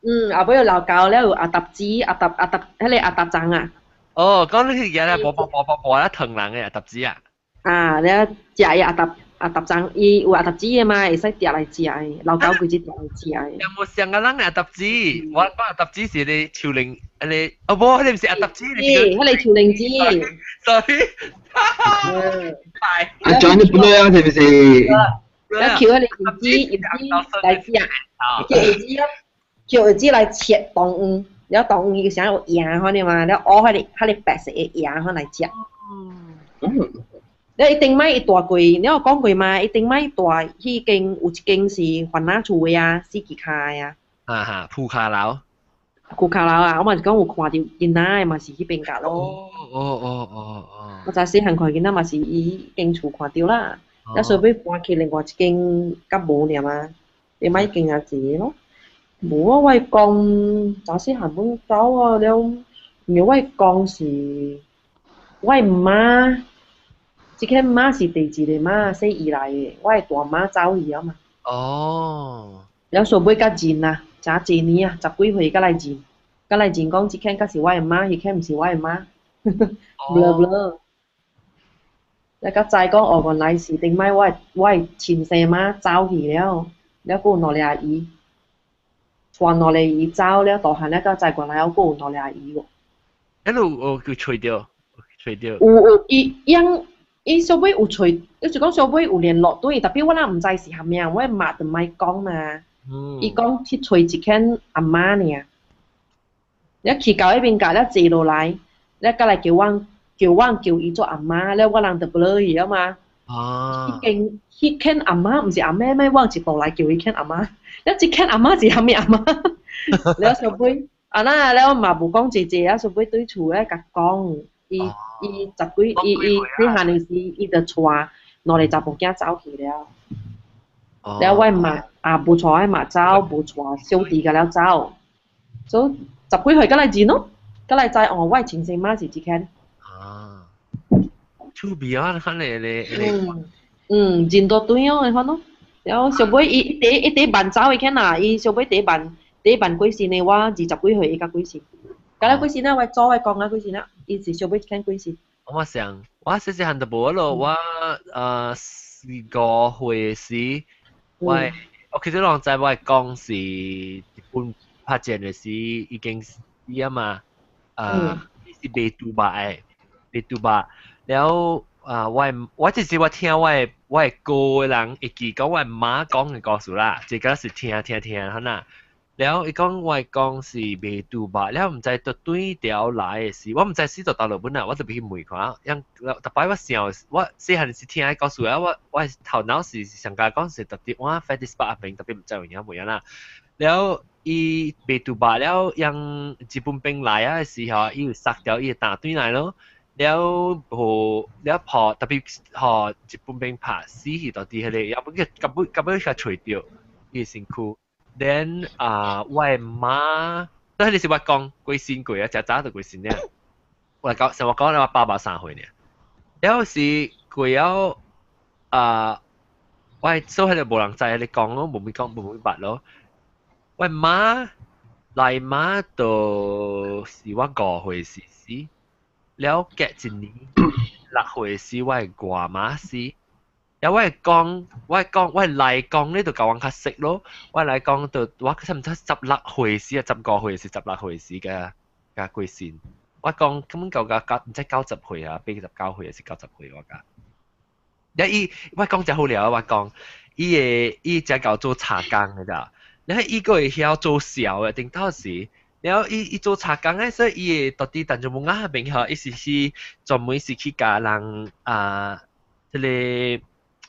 嗯，後尾有老狗了，有阿達子、阿達阿達，彼个阿達欉啊。哦，講你去而家播播播播播啦，藤人的阿達子啊。啊，了食伊阿達阿達欉，伊有阿達子的嘛，會使掠來食的，老狗規隻掠來食的。有冇上個人阿達子？我講阿達子是你樹靈，你哦無，你唔是阿達子，你是彼个樹靈子。 Sorry。阿 John 你不對啊，是不是？了抾彼个葉子，葉子來食，抾葉子啊，抾葉子來切當黃，了當黃伊啥有芽款的嘛，了挖彼个白色的芽款來食。嗯。了伊頂擺伊蹛過，你有講過嘛？伊頂擺蹛彼間有一間是番仔厝的啊，四支跤的啊。啊哈，鋪跤樓。鋪跤樓啊，我嘛是講有看著囡仔的嘛是彼邊甲咯。哦哦哦哦。我早細漢看囡仔嘛是伊間厝看著啦，了所以搬去另外一間較無爾嘛，另外一間也一個咯。無啊，我講早細漢本走啊了，因為我講是我媽。這個媽是第一個媽，生伊來的，我的大媽走去了嘛。哦。了所尾才認啊，誠濟年啊，十幾歲才來認，才來認講這間才是我的媽，彼間毋是我的媽。blur blur。了才知講哦，原來是頂擺我的親生媽走去了，了閣有兩个姨，帶兩个姨走了，大漢了才知原來還閣有兩个姨喎。欸，你有去揣著？揣著？有伊伊伊小尾有揣，就是講小尾有聯絡對，特別我若毋知是啥物，我媽就莫講嘛。伊講去揣一間阿媽爾，了去到彼邊共了坐落來，了佮來叫阮叫伊做阿媽，了我人就不樂意了嘛。啊！彼間阿媽毋是阿媽咩？我一路來叫伊間阿媽，了這間阿媽是啥物阿媽？了小尾，啊那了嘛無講濟濟，啊小尾對厝咧共講。伊伊十幾，伊細漢的時，伊就帶兩個查某囝走去了。了我媽啊無帶我媽走，無帶小弟共了走，所以十幾歲才來認咯，才來知哦，我的親生媽是這間。啊，趣味啊，看你你。嗯嗯，認到對哦，會款咯。然後上尾伊一地一地慢走的看啦，伊上尾第慢第慢過身的，我20幾歲伊才過身。甲了過身啊，我祖我講啊過身啊，伊是上尾一過身。我想，我細細漢就無咯，我4、5歲時，我其實攏知我講是日本拍戰的時已經死啊嘛，是袂拄捌的，袂拄捌。了啊，我這是我聽我的哥的人會記講我媽講的故事啦，這個是聽聽聽哈呐。了伊講我講是袂拄捌，了毋知佗對條來的時，我毋知死佗倒落本啊，我就欲去問看。樣逐擺我想，我細漢時聽彼故事啊，我頭腦是上加講是特別我 Fettis Park 邊，特別毋知有影無影啦。了伊袂拄捌了，樣日本兵來啊的時候，伊有殺掉伊的大隊來咯。了無了破特別予日本兵拍死去，到底彼個，也不去根本根本共揣著伊的身軀。Then 啊，我的媽，這彼個是我講過身過啊，誠早就過身了。我講，像我講我爸爸3歲爾。了是過了啊，我所以彼個無人知你講咯，無咪講無咪捌咯。我媽來媽就是我5歲時死，了隔一年6歲時我的外媽死。了我會講，我講，我來講，你就共阮較熟咯。我來講就我差毋多16歲時啊，15歲是16歲時嘅嘅過身。我講根本夠甲毋知90歲啊，89歲還是90歲我講。了伊我講誠好料，我講伊會伊誠𠢕做柴工的咋，了伊閣會曉做痟的，頂到時，了伊伊做柴工的，所以伊會到佇淡江木仔彼邊吼，伊是去專門是去共人啊，這个。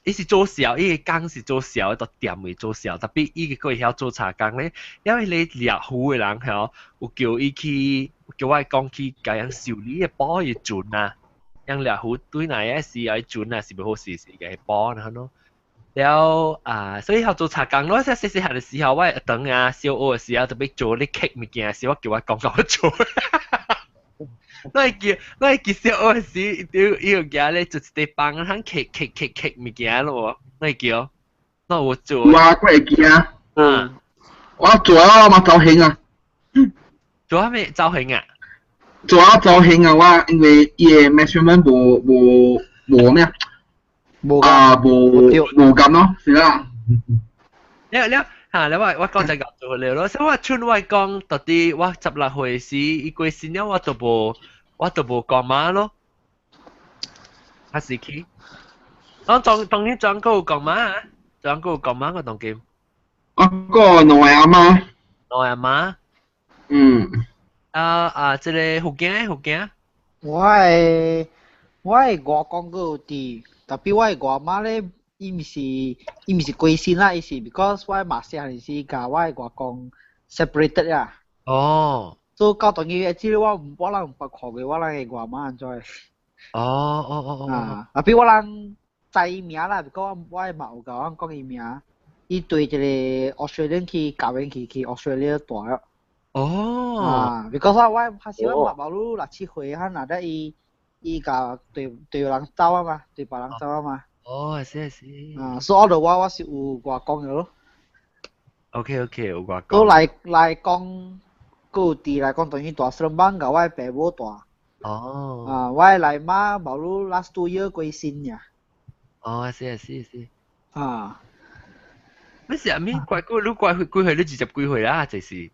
伊是做痟，伊的工是做痟，到店裡做痟，tapi 伊閣會曉做柴工咧。因為彼個獵戶的人吼，有叫伊去，叫我講去共人修理的保伊船啊，人獵戶對來的時候，船啊是袂好勢勢共伊保然後咯。了啊，所以曉做柴工咯。細細漢的時候，我會當啊小學的時候，特別做咧刻物件的時，我叫我講共我做。我會記小學時，伊有舉咧做一塊棒，通刻刻刻刻物件咯。我會記哦，我有做。有啊，我會記啊。嗯。我做啊，我嘛造型啊。做啥物造型啊？做啊造型啊！我因為伊的 measurement 無無無咩啊？無啊無無咁咯，是啦。了了嚇，了我我講就講做了咯。所以我像我講到底我16歲時，伊過身了，我就無講媽咯。還是去。我當當然轉過有講媽啊，轉過有講媽我當今。我個兩個阿媽。兩個阿媽。嗯。啊啊！這个福建福建。我的外公閣有佇，tapi 我的外媽咧，伊毋是過身啦，伊是 because 我的媽細漢時共我的外公 separated 啦。哦。所以到當今，這個我我人毋捌看過我人的外媽按怎。哦哦哦哦。啊，tapi 我人知伊名啦，because 我的媽有共我講伊名，伊對一个 Australian 去教員去去 Australia 大了。哦。啊，because 我我還是我媽無愈六七歲，哈，若得伊伊共對對人走啊嘛，對別人走啊嘛。哦，是是。啊，所以我我我是有外公的咯。 OK OK，有外公。都來來講，閣有佇來講，當然蹛 Seremban 共我的爸母蹛。哦。啊，我的內媽無愈 last 2 year 過身爾。哦，是是是。啊。你是啥物？怪幾你怪幾歲？你20幾歲啦，就是。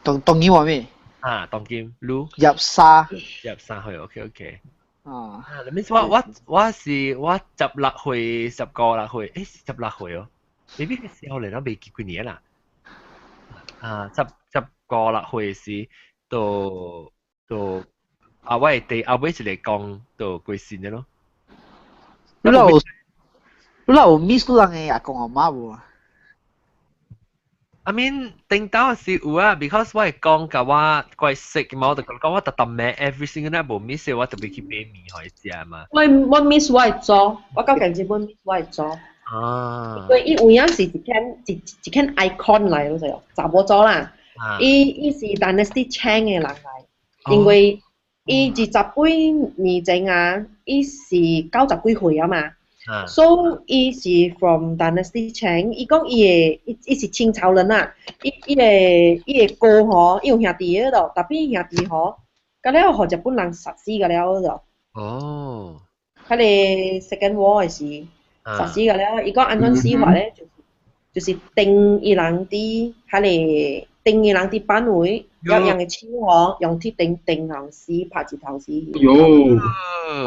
當當今話咩？啊，當今你。23。23歲，OK OK。啊。啊，你我我我是我16歲，15、6歲，欸，16歲哦。maybe 少年我未記幾年啦。啊，十五、6歲時，就就啊，我的第後尾一个公就過身了咯。你若有 miss 你人的阿公阿媽無啊？ I mean 頂到是有啊，because 我會講共我怪識嘛，我就講我特特咩 every single night 無 miss 我特別去買麵予伊食嘛。我我 miss 我的祖，我到今日本 miss 我的祖。啊。因為伊有影是一間一一間 icon 來，你知無？查某祖啦，伊伊是 Dynasty Cheng 的人來，因為伊20幾年前啊，伊是90幾歲啊嘛。所以伊是 from Dynasty Cheng，伊講伊的伊是清朝人啊，伊的哥吼，伊有兄弟嗰度，但伊兄弟吼，佮了予日本人殺死佮了嗰度。哦。彼個 Second War 的時，殺死佮了，伊講按怎死法咧，就是釘伊人佇彼個釘伊人佇板位，要用的手吼，用鐵釘釘人死，拍一頭死。喲。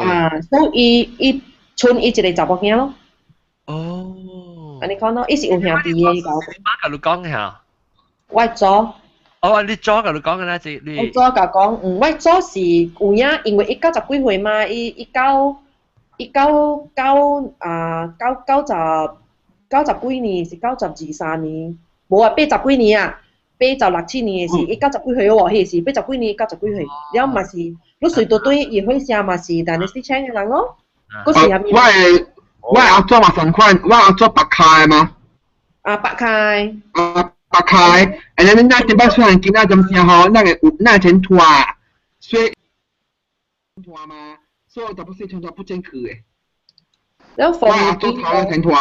啊，所以伊賰伊一個查某囝咯。哦。按呢講咯，伊是有兄弟的，伊講。媽共你講下。我祖。哦，你祖共你講嘅啦，這你。我祖共講，我祖是有影，因為伊90幾歲嘛，伊九九啊九九十90幾年是92、3年，無啊80幾年啊，86、7年的是，伊90幾歲喎，彼時80幾年90幾歲，了嘛是，你隨對對伊火車嘛是，但是請的人咯，閣是啥物？我的阿祖嘛同款，我阿祖白卡的嘛。啊，白卡。啊，白卡的，and then 咱頂擺雖然囡仔陣時吼，咱會有咱會前拖，所以拖嘛，所以大部分全都不正確的。了我阿祖頭咧前拖。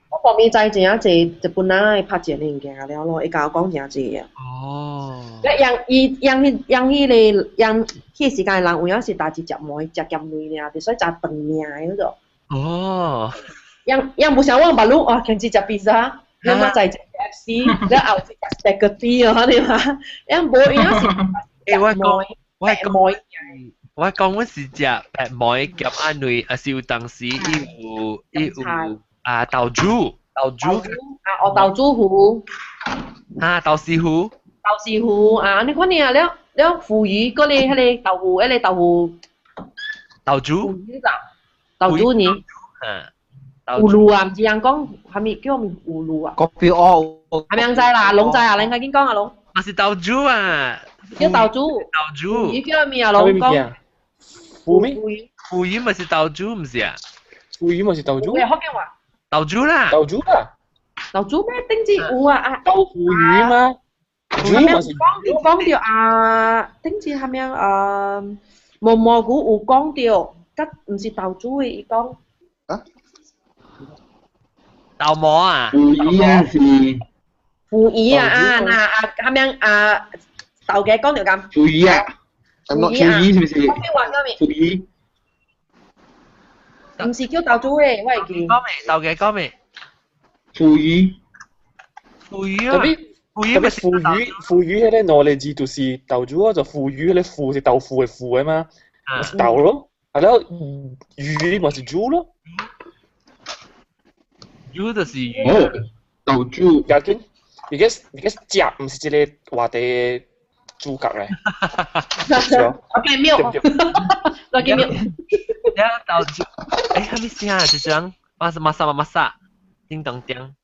我旁邊知真濟日本人會拍戰的物件了咯，伊共我講真濟啊。哦。咧，讓伊讓彼讓彼个讓彼個時間的人有影是大致食糜食鹹糜爾，所以食長命的彼種。哦。讓讓無像我目魯哦，堅持食披薩，咱嘛在食 KFC，了後食 spaghetti 哦，你嘛，讓無影是。欸，我講我是食白糜夾餡糜，抑是有當時伊有啊豆煮豆煮啊，哦豆煮糊。啊豆豉糊。豆豉糊啊，你看你啊了了腐魚，嗰個彼個豆腐，彼個豆腐。豆煮。豆煮呢？啊。葫蘆啊，毋知人講啥物叫咩葫蘆啊？國標哦。係咪人知啦？龍知啊，你應該緊講啊龍。嘛是豆煮啊。叫豆煮。豆煮。魚叫咩啊龍講？腐咩？腐魚咪是豆煮，毋是啊？腐魚咪是豆煮。福建話。豆煮啦。豆煮啦。豆煮咩？頂子有啊啊。豆腐魚嗎？煮咪是。講講著啊，頂子係咪啊？毛蘑菇有講著，佮毋是豆煮的，伊講。啊？豆膜啊？腐魚啊是。腐魚啊啊嗱啊，係咪啊？豆嘅講著咁。腐魚啊。腐魚是毋是？福建話叫咩？腐魚。毋是叫豆煮的，我會記。講未？豆嘅講未？腐魚。腐魚啊！特別腐魚彼個兩个字就是豆煮啊，就腐魚彼個腐是豆腐的腐的嘛，是豆咯，啊了魚嘛是煮咯。煮就是魚。哦，豆煮。要緊，because 食毋是一個話題的主角咧。 OK，妙。OK，妙。了豆煮，欸，啥物聲啊？就是人馬馬薩馬薩，叮當叮。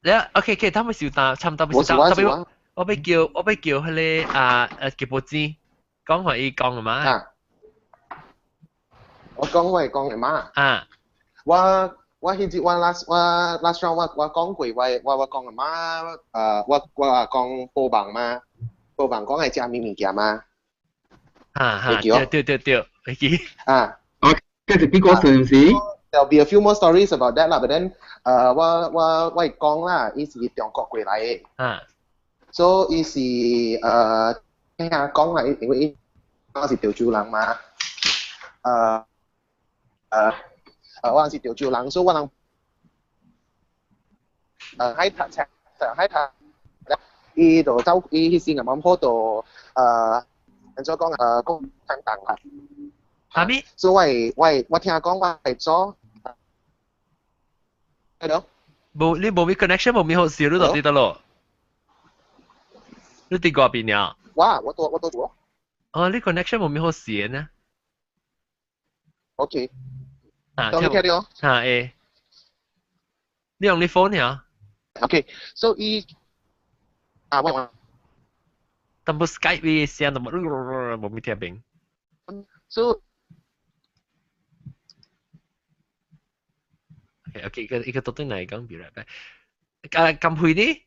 了，OK OK，他們是有單，差不多是單，特別我欲叫彼个啊吉波子講予伊講的嘛。啊。我講我會講的嘛。啊。我彼日我 last round 我講過我講的嘛，我講報房嘛，報房講愛食啥物物件嘛。啊哈，對對對對，會記。啊。哦，這是邊個是毋是？ There'll be a few more stories about that 啦，but then 我會講啦，伊是中國過來的。啊。所以伊是聽講啦，因為伊我是潮州人嘛。我是潮州人，所以我人喺讀冊，喺讀，伊就走，伊彼時啱啱好就按怎講共產黨啦。啥物？所以我會我聽講我會做，係咯。無你無咩 connection 無咩好笑，你就知得咯。你佇外邊了？我都做。哦，你 connection 無咩好笑呢？ OK。啊，當你聽到？啊會。你用你 phone 呀？OK，so 伊啊我。淡薄 Skype 嘅聲都無無咩聽明。 So OK，一個到底來講，be right back。啊，金佩呢？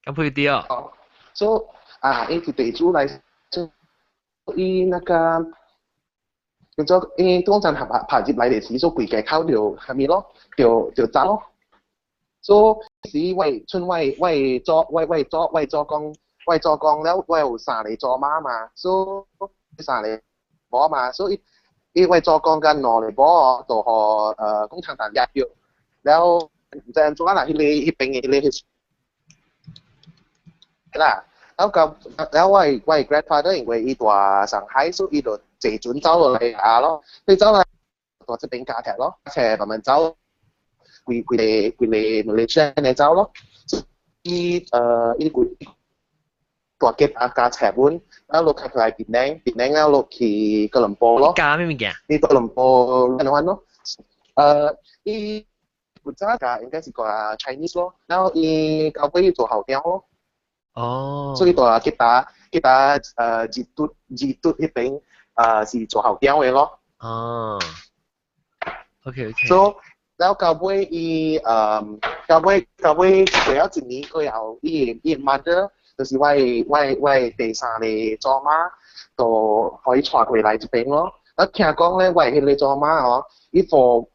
金佩啲哦。 So 啊，伊是地主來，就伊那個叫做因為當陣爬爬入來嘅時，所規個口就係咪咯，就就走咯。所以是為村為為做為為做為做工為做工了，我有三個祖媽嘛，所以三個某嘛，所以伊為做工跟兩個某就予共產黨掠著，了毋知按怎啦，彼個彼邊的彼個啦，了到了我的 grandfather 因為伊住上海，所以伊就坐船走落來啊咯，伊走來蹛這邊駕車咯，車慢慢走，規規个規个馬來西亞呢走咯，伊伊規大吉啊駕車本，了落開來檳城，檳城了落去哥倫坡咯。駕咩物件？伊哥倫坡按怎咯？伊古早駕應該是講 Chinese 咯，然後伊到尾做校長咯。哦。所以蹛吉打吉打二嘟二嘟彼邊是做校長的咯。哦。OK。所以了到尾伊到尾到尾過了一年過後，伊伊 mother 就是我的我的我的第三個祖媽，就予伊帶過來這邊咯。啊，聽講咧，我的彼個祖媽哦，伊 for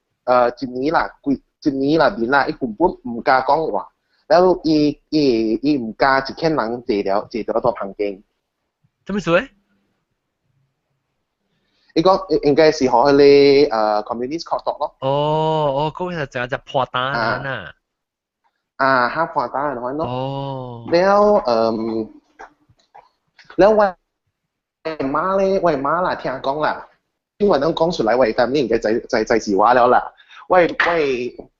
一年啦，規一年內面啦，伊根本毋敢講話，了伊伊伊毋敢一個人坐了坐佇大房間。做咩事咧？伊講應該是予彼個communist 確讀咯。哦哦，嗰個就就破單啊！啊，哈破單嘅咯。哦。了了我媽咧，我媽啦，聽講啦，因為攏講出來，我當然應該知知知是我了啦。我我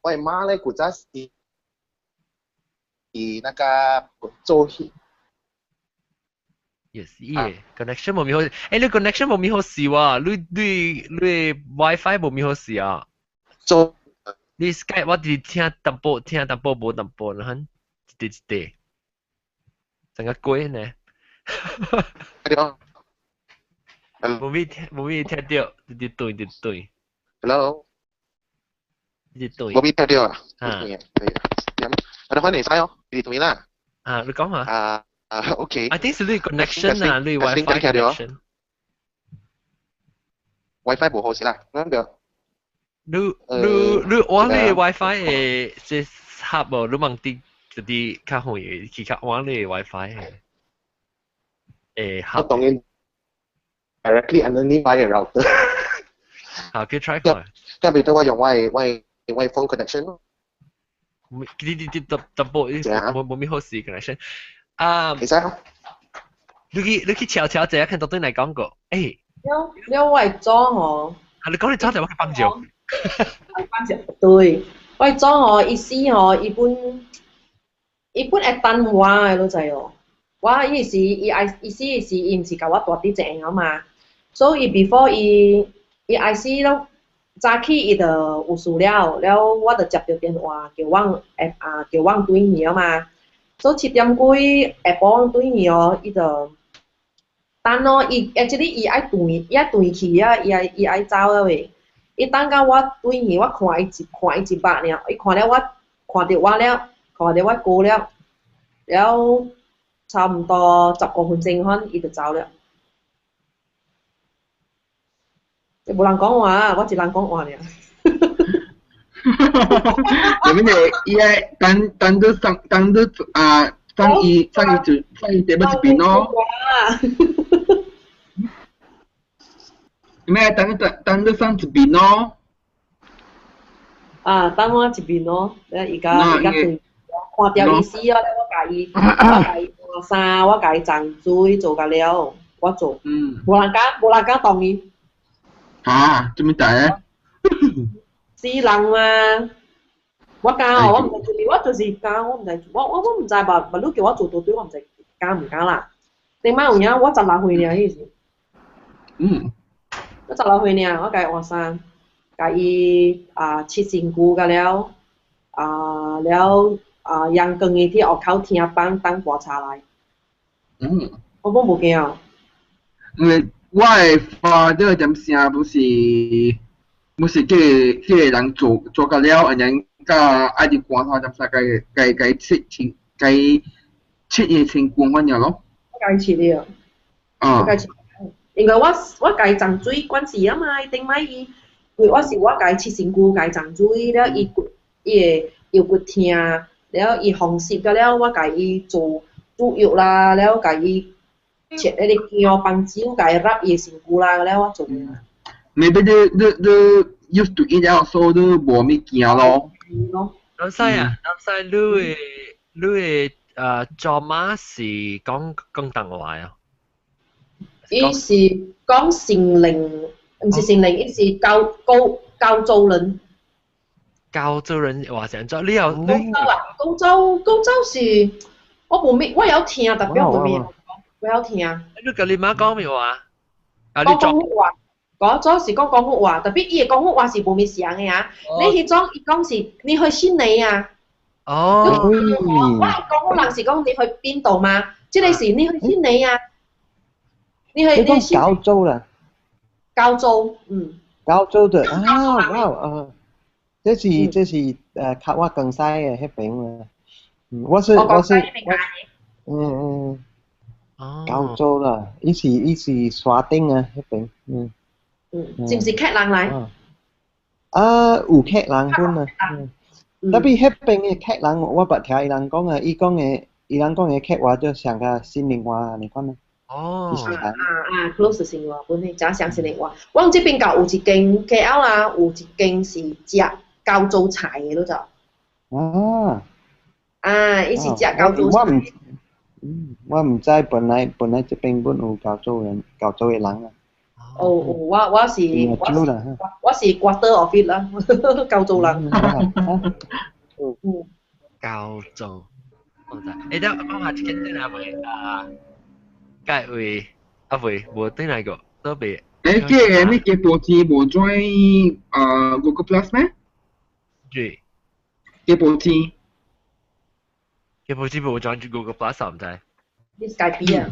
我媽咧，古早是那個做戲。也是耶，connection 無咪好，欸你 connection 無咪好勢喎，你你你 WiFi 無咪好勢啊？做你 Skype 我直聽淡薄，聽淡薄無淡薄，然後一塊一塊，成個鬼呢？無咪聽，無咪聽著，直直斷直斷。 Hello。直斷。無咪聽著啊？啊。對啊，我哋歡迎晒哦，直斷啦。啊，你講下。啊。啊，OK。 I think 是你 connection 啊，你 WiFi connection。 WiFi 無好勢啦，咱就。你你你我你 WiFi 的這合無？你問啲一啲較遠去較晚你 WiFi 的會合。我當然 directly underneath 我的 router。好，可以 try 看。特別對我用我的我的我的 phone connection 咯。你你你淡淡薄，無無咩好勢 connection。啊，會使哦。你去你去瞧瞧者，看到對來講過，欸。了了，我的祖吼。啊，你講你祖就我去幫助。幫助對，我的祖吼，伊死吼，伊本伊本會等我的，你知哦。我伊是伊愛伊死時，伊毋是共我蹛佇一下嘛，所以 before 伊伊愛死了，早起伊就有事了，了我就接著電話叫阮啊叫阮轉去啊嘛。所以7點幾下晡阮轉去哦，伊就等咯，伊 actually 伊愛轉伊愛轉去啊，伊愛伊愛走了未？伊等到我轉去，我看伊一看伊一目爾，伊看了我看著我了，看著我過了，了差毋多15分鐘款，伊就走了。無人講話，我一人講話爾。有咩嘢？伊愛等等到上等到啊，上伊上伊就上伊佇欲一邊咯。咩？等等等到上一邊咯。啊，等我一邊咯，了伊共伊共轉，看著伊死了，我共伊，我共伊換衫，我共伊送水做甲了，我做。無人敢，無人敢動伊。啊，做咩代？死人嘛！我敢哦，我毋知做，我就是敢，我毋知，我我我毋知吧，吧你叫我做到底，我毋知敢毋敢啦。頂擺有影，我16歲爾彼時。我16歲爾，我共伊換衫，共伊啊切身軀甲了，啊了啊陽光伊去學口聽房等盤查來。我本無驚。因為我的 father 點聲不是。不是叫叫人做做甲了，然後佮愛佇棺材點啥，共共共切清，共切伊身軀款爾咯。我共切了。啊。我共切。因為我共伊浸水關係啊嘛，頂擺伊，因為我是我共伊切身軀共伊浸水，了伊骨伊會腰骨疼，了伊風濕甲了，我共伊做煮藥啦，了共伊切彼個薑幫手，共伊搥伊的身軀啦，了我做。 Maybe 你 used to it 了，所以你無物驚咯。老細啊，老細，你的祖媽是講廣東話啊？伊是講成靈，毋是成靈，伊是教高教做人。教做人話成咗，你又你高州啊，高州高州是我無咩，我有聽，特別無咩，我有聽。你甲你媽講咩話？啊，你講廣府話，嗰種是講廣府話，特別伊的廣府話是無咩像的啊。你彼種伊講是你去悉尼啊？哦。我廣府人是講你去邊度嘛？這个是你去悉尼啊？你去你講膠州啦？膠州，嗯。膠州的啊，哇啊！這是較我江西的彼邊啦。我是我，嗯。膠州啦，伊是山頂啊，彼邊，嗯。嗯，是毋是客人來？啊，有客人本啊。特別彼邊的客人，我捌聽伊人講啊，伊人講的客話就像個新寧話按呢款啊。哦。啊啊，close 新話本呢，誠像新寧話。阮這邊舊有一間 KL 啦，有一間是食膠州菜的，你知？啊。啊，伊是食膠州菜。我毋知本來這邊本有膠州人，膠州的人啊。哦哦，我是 quarter of it 啦，膠州人。嗯。膠州，我知。等我講下一間店啊，未啊，該位啊未，無轉來過，都未。這個你嘅報紙無 join Google Plus 咩？對。嘅報紙。嘅報紙無 join Google Plus 唔知。你是改變啊？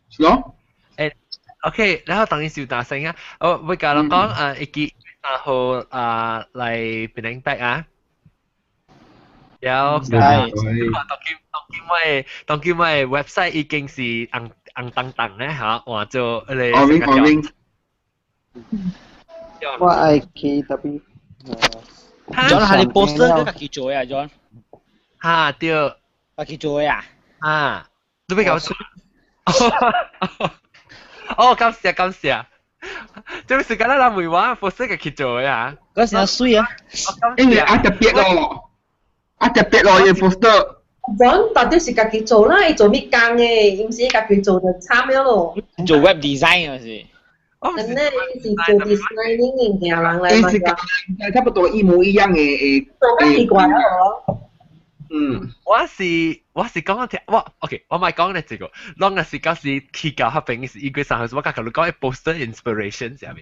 是咯。OK，然後當然小大聲啊！我會教人講啊，一記然後啊來檳城北啊，然後當今我 website 已經是紅紅當當咧嚇，換做那個。奧明奧明。我愛去特別。 John 係你 poster 你家己做啊，John？嚇對。家己做啊？啊，你欲共做？哦，感謝感謝。這時間咱人問我，poster 家己做啊？嗰時水啊！因為啊特別咯，啊特別咯，伊 poster。 John 到底是家己做啦，伊做咩工的？伊毋是家己做就慘了咯。做 web design 啊是？真的，伊是做 designing 的人來嘛。伊是差不多一模一樣的誒。做較奇怪哦。嗯。我是講聽，我 OK，我咪講咧這個，攏若是到時去到彼邊是1月3號，我甲你講 poster inspiration 啥物。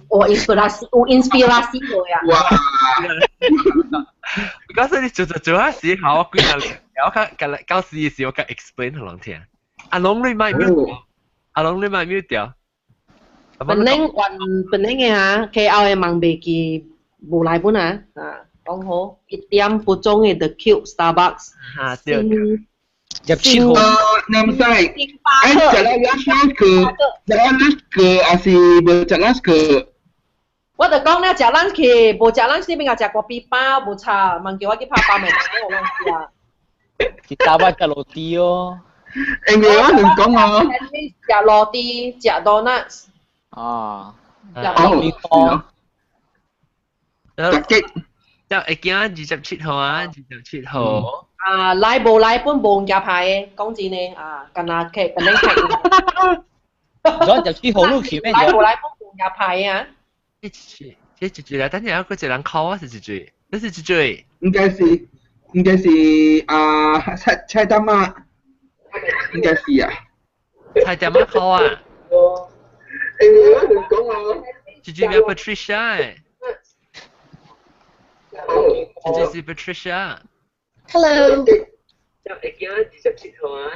我 inspiration 有 inspiration 呀。哇！我講你做做做下時候，我幾日，我較甲到時時我較 explain 予人聽。阿龍你咪 mute，阿龍你咪 mute 掉。本來還本來嘅嚇，KL 的網袂記無來本啊，啊，講好1點半鐘的 The Cube Starbucks。嚇對。27號。你毋知？食了 lunch 去，食了 lunch 去，還是無食 lunch 去？我就講咧，食 lunch 去，無食 lunch 你邊個食鍋皮包無差，問叫我去拍包麵，我攏食。去打包食螺絲哦。因為我唔講哦。食螺絲，食 donuts。啊。食哦。食雞。就會驚27號啊，27號。啊，來無來本無夾牌的，講真的啊，干那客，干那客。咗27號你去咩？來無來本無夾牌啊！這一句來，等陣還有一人 call 我是一句，你是一句。應該是啊，蔡蔡大媽，應該是啊。蔡大媽 call 啊？欸，我唔講啊。一句叫 Patricia 誒。這是 Patricia。 Hello。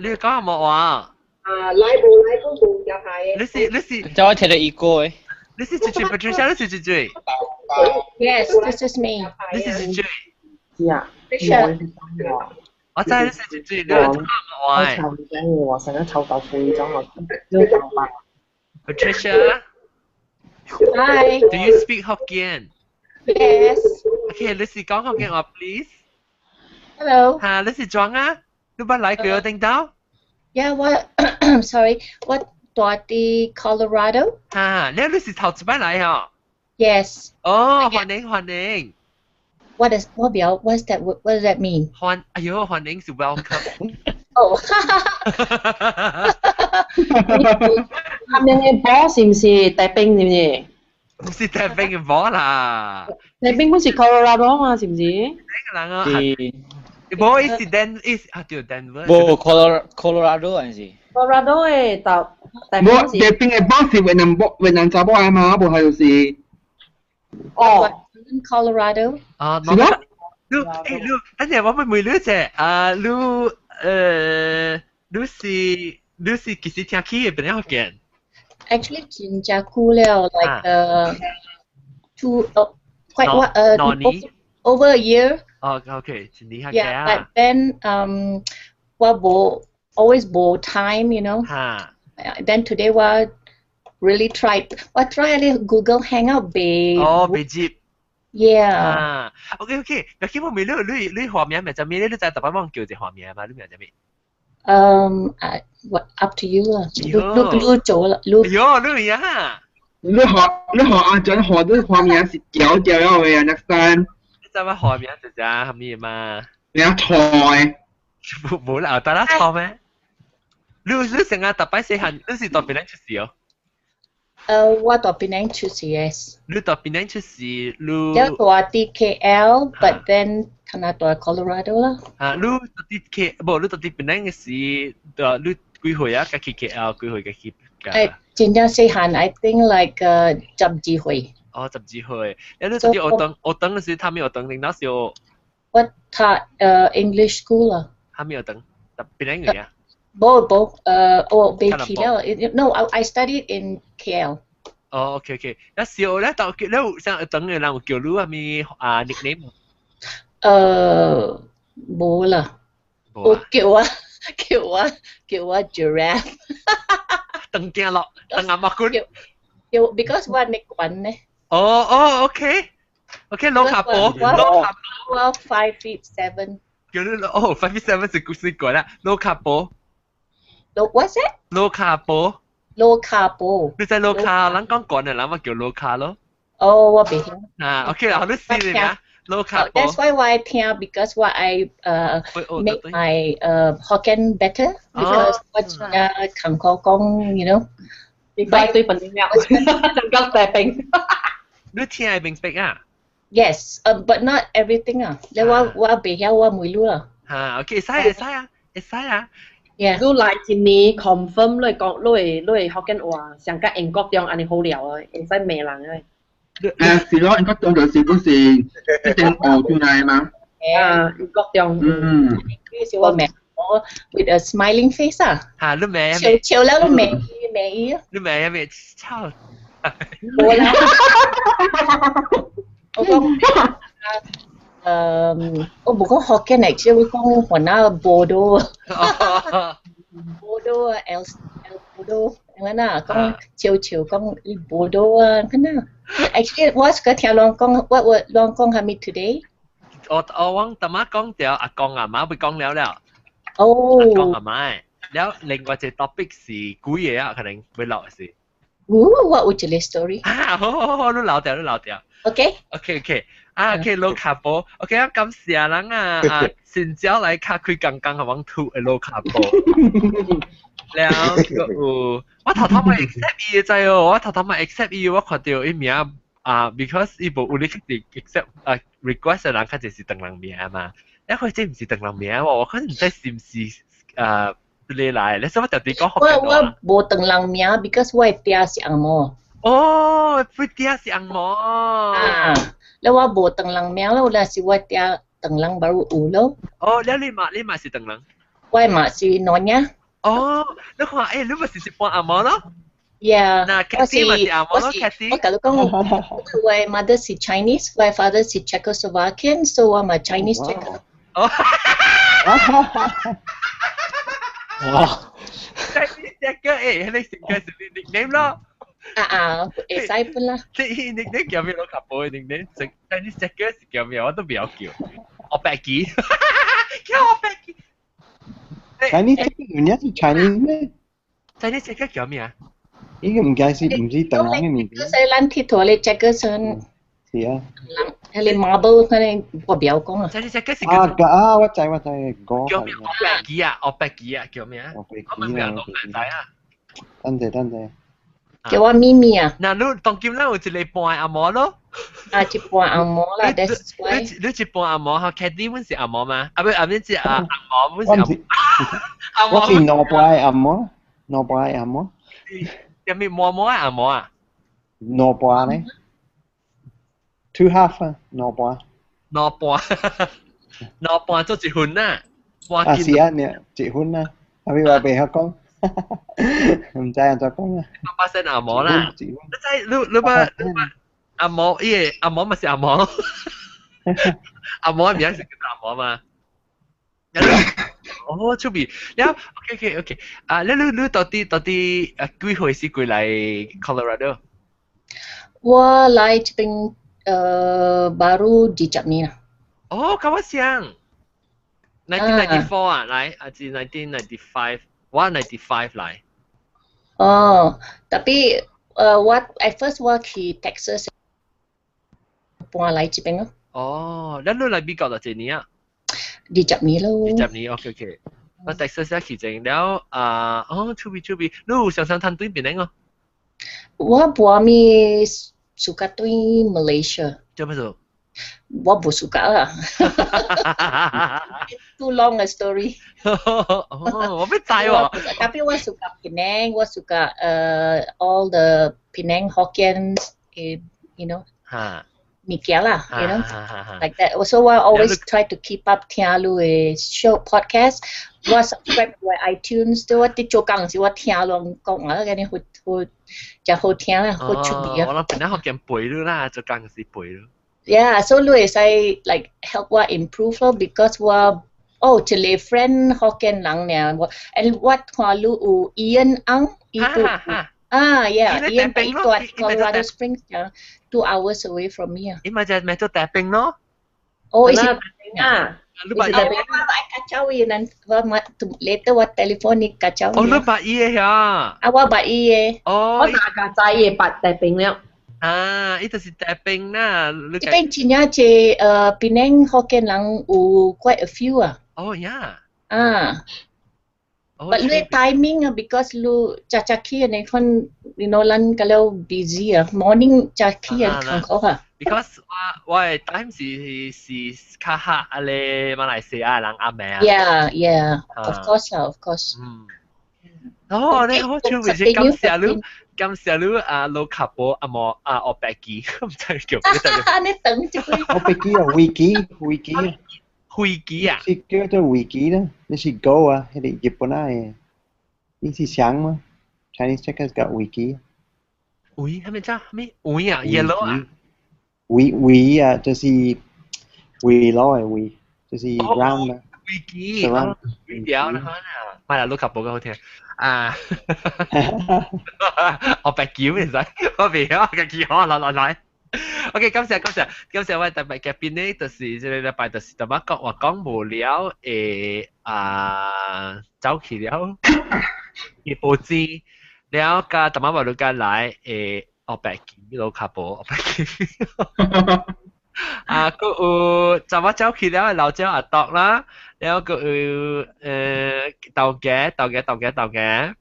你講冇話？啊，來無來本無夾牌的。你是。叫我聽到一個誒。你是一句 Patricia，你是一句。 Yes, this is me. 你是一句。是啊。 Patricia。我知你是一句，你講冇話。我臭唔知我成日臭豆腐，咗我都豆包。Patricia. Hi. Do you speak Hokkien? Yes. Okay, 你是講福建話，please。 Hello. 嚇，你是裝啊？你捌來過頂到？ Yeah, 我 sorry, 我住佇 Colorado。嚇，你是頭一擺來嗬？ Yes. 哦，歡迎歡迎。 What is 我表 What's that? What does that mean? 歡，哎呦，歡迎是 welcome。哦，下面嘅波是唔是大兵？是唔是？唔是大兵嘅波啦。大兵本是 Colorado 嘛，是唔是？呢個人啊，無，伊是 Den，伊是啊對 Denver。無 Colorado 還是？ Colorado 嘅大大無大兵嘅波是越南波越南查某來嘛，無係就是。哦，Colorado。啊，是咯。你誒你，等陣我問問你者，啊你你是幾時聽起嘅邊個見？ Actually，真正久了，like two quite what over a year. 哦，OK，一年較 Yeah, but then 我無 always 無 time. 哈。 Then today 我 really tried，我 try 咧 Google Hangout 袂。哦，袂接。 Yeah. 啊，OK OK，嗱，基本面你你你畫名咪就咩？你就特別幫叫隻畫名嘛？你名就咩？ What up to you 啦？你你你做啦，你。喲，你呀？你學你學阿準學啲畫名是屌屌了嘅啊，next time。你知影畫名就只係咩嘛？你錯嘅。冇冇啦，得啦錯咩？你你成日特擺細漢，你是佗檳城出世哦？我佇檳城出世，yes。你佇檳城出世，你。了蹛佇 KL，but then 可能蹛 Colorado 啦。啊，你佇 K，無你佇檳城嘅時，你幾歲啊？才去 KL 幾歲？才去？真正細漢，I think like 12歲。哦，12歲。你佇學堂學堂嘅時，他們學堂領導是我讀English school 啦。啥物學堂？佇檳城嘅啊？無無，我袂記了。No, I studied in KL。哦，OK OK，那時候咧，就你有上學堂嘅人有叫你啥物啊 nickname？無啦。我叫我 giraffe。長頸鹿，長阿毛棍。叫 because 我你滾咧。哦哦，OK，OK，老卡波，老卡我 5 feet 7。叫你哦，5 feet 7是是滾啦，老卡波。老 what's that？老卡波。老卡波。你知老卡，人講滾嘅人咪叫老卡咯。哦，我袂曉。啊，OK 啦，你試你啊，老卡波。 That's why 我聽，because 我 I make my Hokkien better because 我真正艱苦講，you know。你擺對本了，就夠大兵。你聽會明白啊？ Yes, but not everything 啊。你我我袂曉，我問你啦。嚇，OK，會使會使啊，會使啊。 Yeah. 你來一年 confirm 你講你會你會福建話，上甲英國中按呢好料啊，會使罵人啊。誒是咯，英國中就是不是一定學出來嘛？啊，英國中。嗯。是我罵我 with a smiling face 啊。嚇，你罵笑笑了你罵伊罵伊啊。你罵咩？操！無啦。我講我無講福建嚟，只會講雲南 bodoh。bodoh 啊，el el bodoh，咁啊，講笑笑講你 bodoh 啊，咁啊。Actually，我是個聽人講，我我人講啥物 today？我我往大媽講掉，阿公阿媽會講了了。哦。阿公阿媽，了另外一個 topic 是幾個啊，可能會落是。哦，我有一個 story。啊，好好好，你留掉，你留掉。 OK。 OK OK，啊 OK，老卡波，OK 啊，感謝人啊啊，新招來卡開剛剛係往吐的老卡波。了個有，我頭頭咪 accept 伊嘅知哦，我頭頭咪 accept 伊，我看到伊名啊，because 伊無有你確定 accept 啊 request 嘅人較濟是唐人名嘛，一開這毋是唐人名喎，我可能毋知是毋是啊你來，你使乜特別講福建我我無唐人名，because 我的爹是紅毛。哦，佢爹是紅毛。啊，你我無唐人名咯，那是我爹唐人 baru 有咯。哦，你你嘛你嘛是唐人？我嘛是娘惹。哦，你看，誒，你咪是一半紅毛咯？ Yeah，那 Kathy 嘛是紅毛咯，Kathy。我共你講，我 mother 是 Chinese，我 father 是 Czechoslovakian，so 我嘛 Chinese Czech。哦。哇！ Chinese 隻個誒，你成個是你 nickname 咯。啊啊，會使本啦。即係 nickname 叫咩？老卡波 nickname，但你隻個是叫咩？我都不曉叫。我白記，叫我白記。 Chinese 原來是 Chinese 咩？ Chinese 隻個叫咩啊？呢個唔解釋，唔是唐人嘅名字。使咱鐵佗咧，這個算。是啊。迄個 marble，迄個我不曉講啊。 Chinese 隻個是啊啊！我知我知，講。叫咩？我白記啊！我白記啊！叫咩啊？我白記啊！我唔知啊。等陣等陣。叫我咪咪啊！嗱，你當今咱有一個半阿毛咯。啊，一半阿毛啦，that's why。你一半阿毛，哈，Kathy 阮是阿毛嗎？啊，不，啊，不是啊，阿毛阮是阿毛。我是兩半阿毛，兩半阿毛。有咩毛毛阿毛啊？兩半咧，two half 啊，兩半。兩半，兩半做一份啊！啊是啊，你一份啊，啊，你話袂曉講。唔知按怎講啊？八聲阿毛啦，你知你你把你把阿毛，伊個阿毛咪是阿毛，阿毛名是叫阿毛嘛？哦，出面，了，OK OK OK，啊，你你你到底到底啊幾歲時過來 Colorado？我來這邊baru 20年啦。哦，佮我相，1994啊，來，還是 1995？我 95 來。哦，tapi 我 at first 我去 Texas 搬來這邊咯。哦，你你來美國就幾年啊？ 20年咯。 20年，OK OK。我 Texas 一去整了啊，哦，出邊出邊，你有常常趁轉檳城哦？我無咪 suka 對 Malaysia。做乜事？我無 suka 啦。Too long a story。哦，我欲知喎。 Tapi 我 suka Penang，我 suka all the Penang Hokkien, 嚇。物件啦，like that. So I always try to keep up 聽你的 show podcast。我 subscribe 我 iTunes，對我佇做工時我聽攏講啊，咁樣好好真好聽啊，好趣味啊。我諗檳城福建背你啦，做工時背你。 Yeah, so 你會使 like help 我 improve 咯，because 我哦一個 friend 福建人爾，我 and 我看你有 Ian Ang，伊都啊，yeah, Ian 伊住 Colorado Springs 啊， 2 hours away from me 啊。伊咪就咪做大兵咯。哦，伊是啊，你捌我 kacau 伊，nan 我 later 我 telefon 你 kacau。哦，你捌伊的遐？啊，我捌伊的。哦，我大家知伊捌大兵了。啊，伊就是大兵啦。這邊真正濟檳城福建人有 quite a few 啊。哦呀。啊。But 你 timing 啊，because 你早早起你看，咱較 busy 啊，morning 早起啊，艱苦啊。 Because 我我的 time 是是較合啊咧馬來西亞人暗暝啊。 Yeah, of course 啦，of course。嗯。哦，你好似為是感謝你，感謝你啊，老卡波阿毛啊，學白機，唔知叫咩。你等一學白機啊，飛機飛機啊。飛機啊？是叫做圍棋啦，你是 Go 啊，彼個日本仔的，你是啥嗎？Chinese checkers 佮圍棋。圍啥物啥物圍啊？yellow 啊？圍圍啊，就是圍攞的圍，就是 round 啊。圍棋，圍條啦，買來老卡波較好聽啊！我白叫其實，我袂曉，家己好來來來。OK，感謝感謝感謝我特別嘉賓呢，就是這個禮拜就是淡薄講話講無聊會啊走去了，伊報紙了加淡薄話你加來會學白機老卡波學白機。啊，閣有昨晚走去了的老趙阿獨啦，了閣有豆家豆家豆家豆家。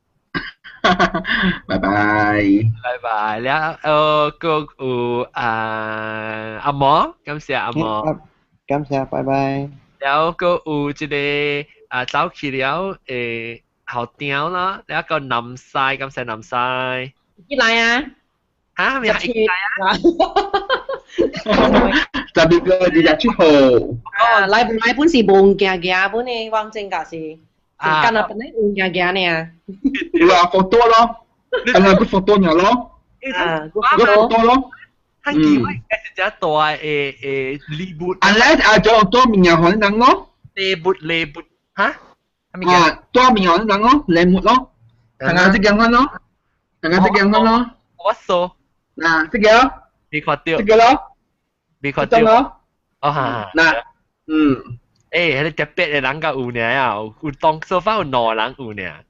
拜拜。拜拜。了，閣有啊阿毛，感謝阿毛。感謝，拜拜。了，閣有這個啊走去了後頂啦，了個南西，感謝南西。一來啊！嚇，咪係一來啊？ 12月27號。啊，來來本是無行行本的，往前架是，干那本來有行行爾。有啊，佛多咯，啊，個佛多爾咯，啊，個佛多咯。嗯，應該是隻大的的禮物。 Unless 啊，就多物件予人咯。禮物禮物，嚇？啊，多物件予人咯，禮物咯。看下這間款咯，看下這間款咯。我數。嗱，這個。未看到。這個咯。未看到。咯。哦哈。嗱，嗯。欸，彼個特別的人較有爾啊，有當說法有兩人有爾。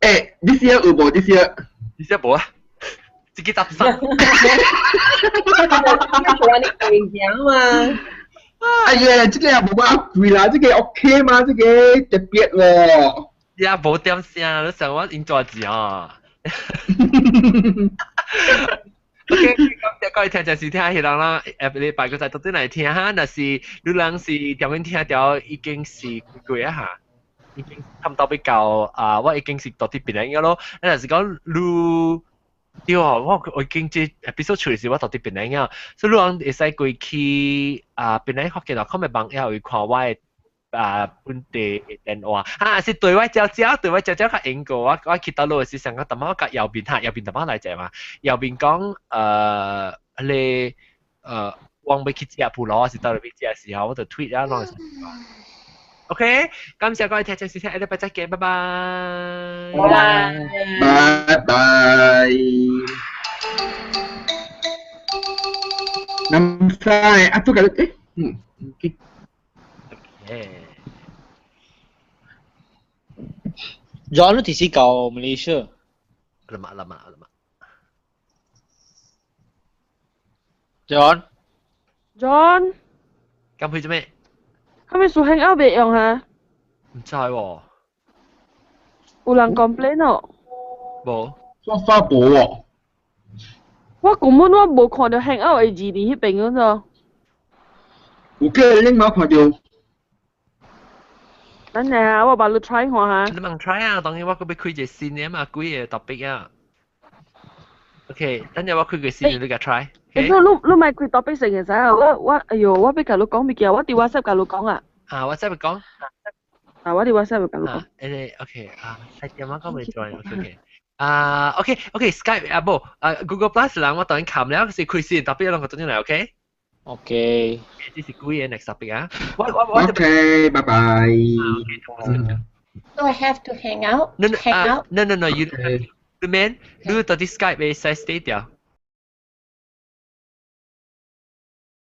欸，你試有無？你試？你試無啊？自己搭衫。你講嘛？哎呀，這個也無咁貴啦，這個 OK 嘛？這個特別喎。也無點聲，你想我應做字啊？OK，感謝各位聽眾收聽，彼人啦，禮拜個再倒轉來聽哈，若是你人是點樣聽著已經是幾個啊哈，已經差唔多比較啊，我已經是到佇邊個咯。若是講你對哦，我已經這 episode 出來時，我到佇檳城啊，所以你人會使過去啊，檳城福建啊，看覓網頁會看我的啊本地的電話，啊是對我照照，對我照照較英國，我去倒落時上個淡仔甲右邊哈，右邊淡仔來者嘛，右邊講彼個我欲去食菠蘿，是倒落去食時候，我就 tweet 啊，攏會使。OK，感謝各位聽眾收聽，下禮拜再見，拜拜。拜拜。拜拜。南西啊，做個誒，嗯，OK。 John 你幾時到 Malaysia？ Lemak lemak lemak。 John。 John。咁去做咩？係咪數 hang out 袂用啊？唔知喎。有人 complain 哦。無。說發無喎。我根本我無看到 hang out 的字佇彼邊嗰度。有個你冇看到。等下啊，我幫你 try 看下。你問 try 啊，當然我閣欲開一個新的嘛，幾個 topic 啊。OK，等陣我開個新的，你共 try。欸，你莫開 topic 先會使啊！我哎喲，我欲共你講物件，我佇 WhatsApp 共你講啊。啊，WhatsApp 講。啊，我佇 WhatsApp 共你講。欸，OK 啊，睇電話講袂轉，OK OK。啊，OK OK，Skype 啊，無啊，Google Plus 人我當然冚了，是開新 topic 攏個轉來，OK。 OK。這是幾個 next topic 啊？我 OK，拜拜。 So I have to hang out? No no Hang out? No no no you 你免，你到底 Skype 會使 stay 掉。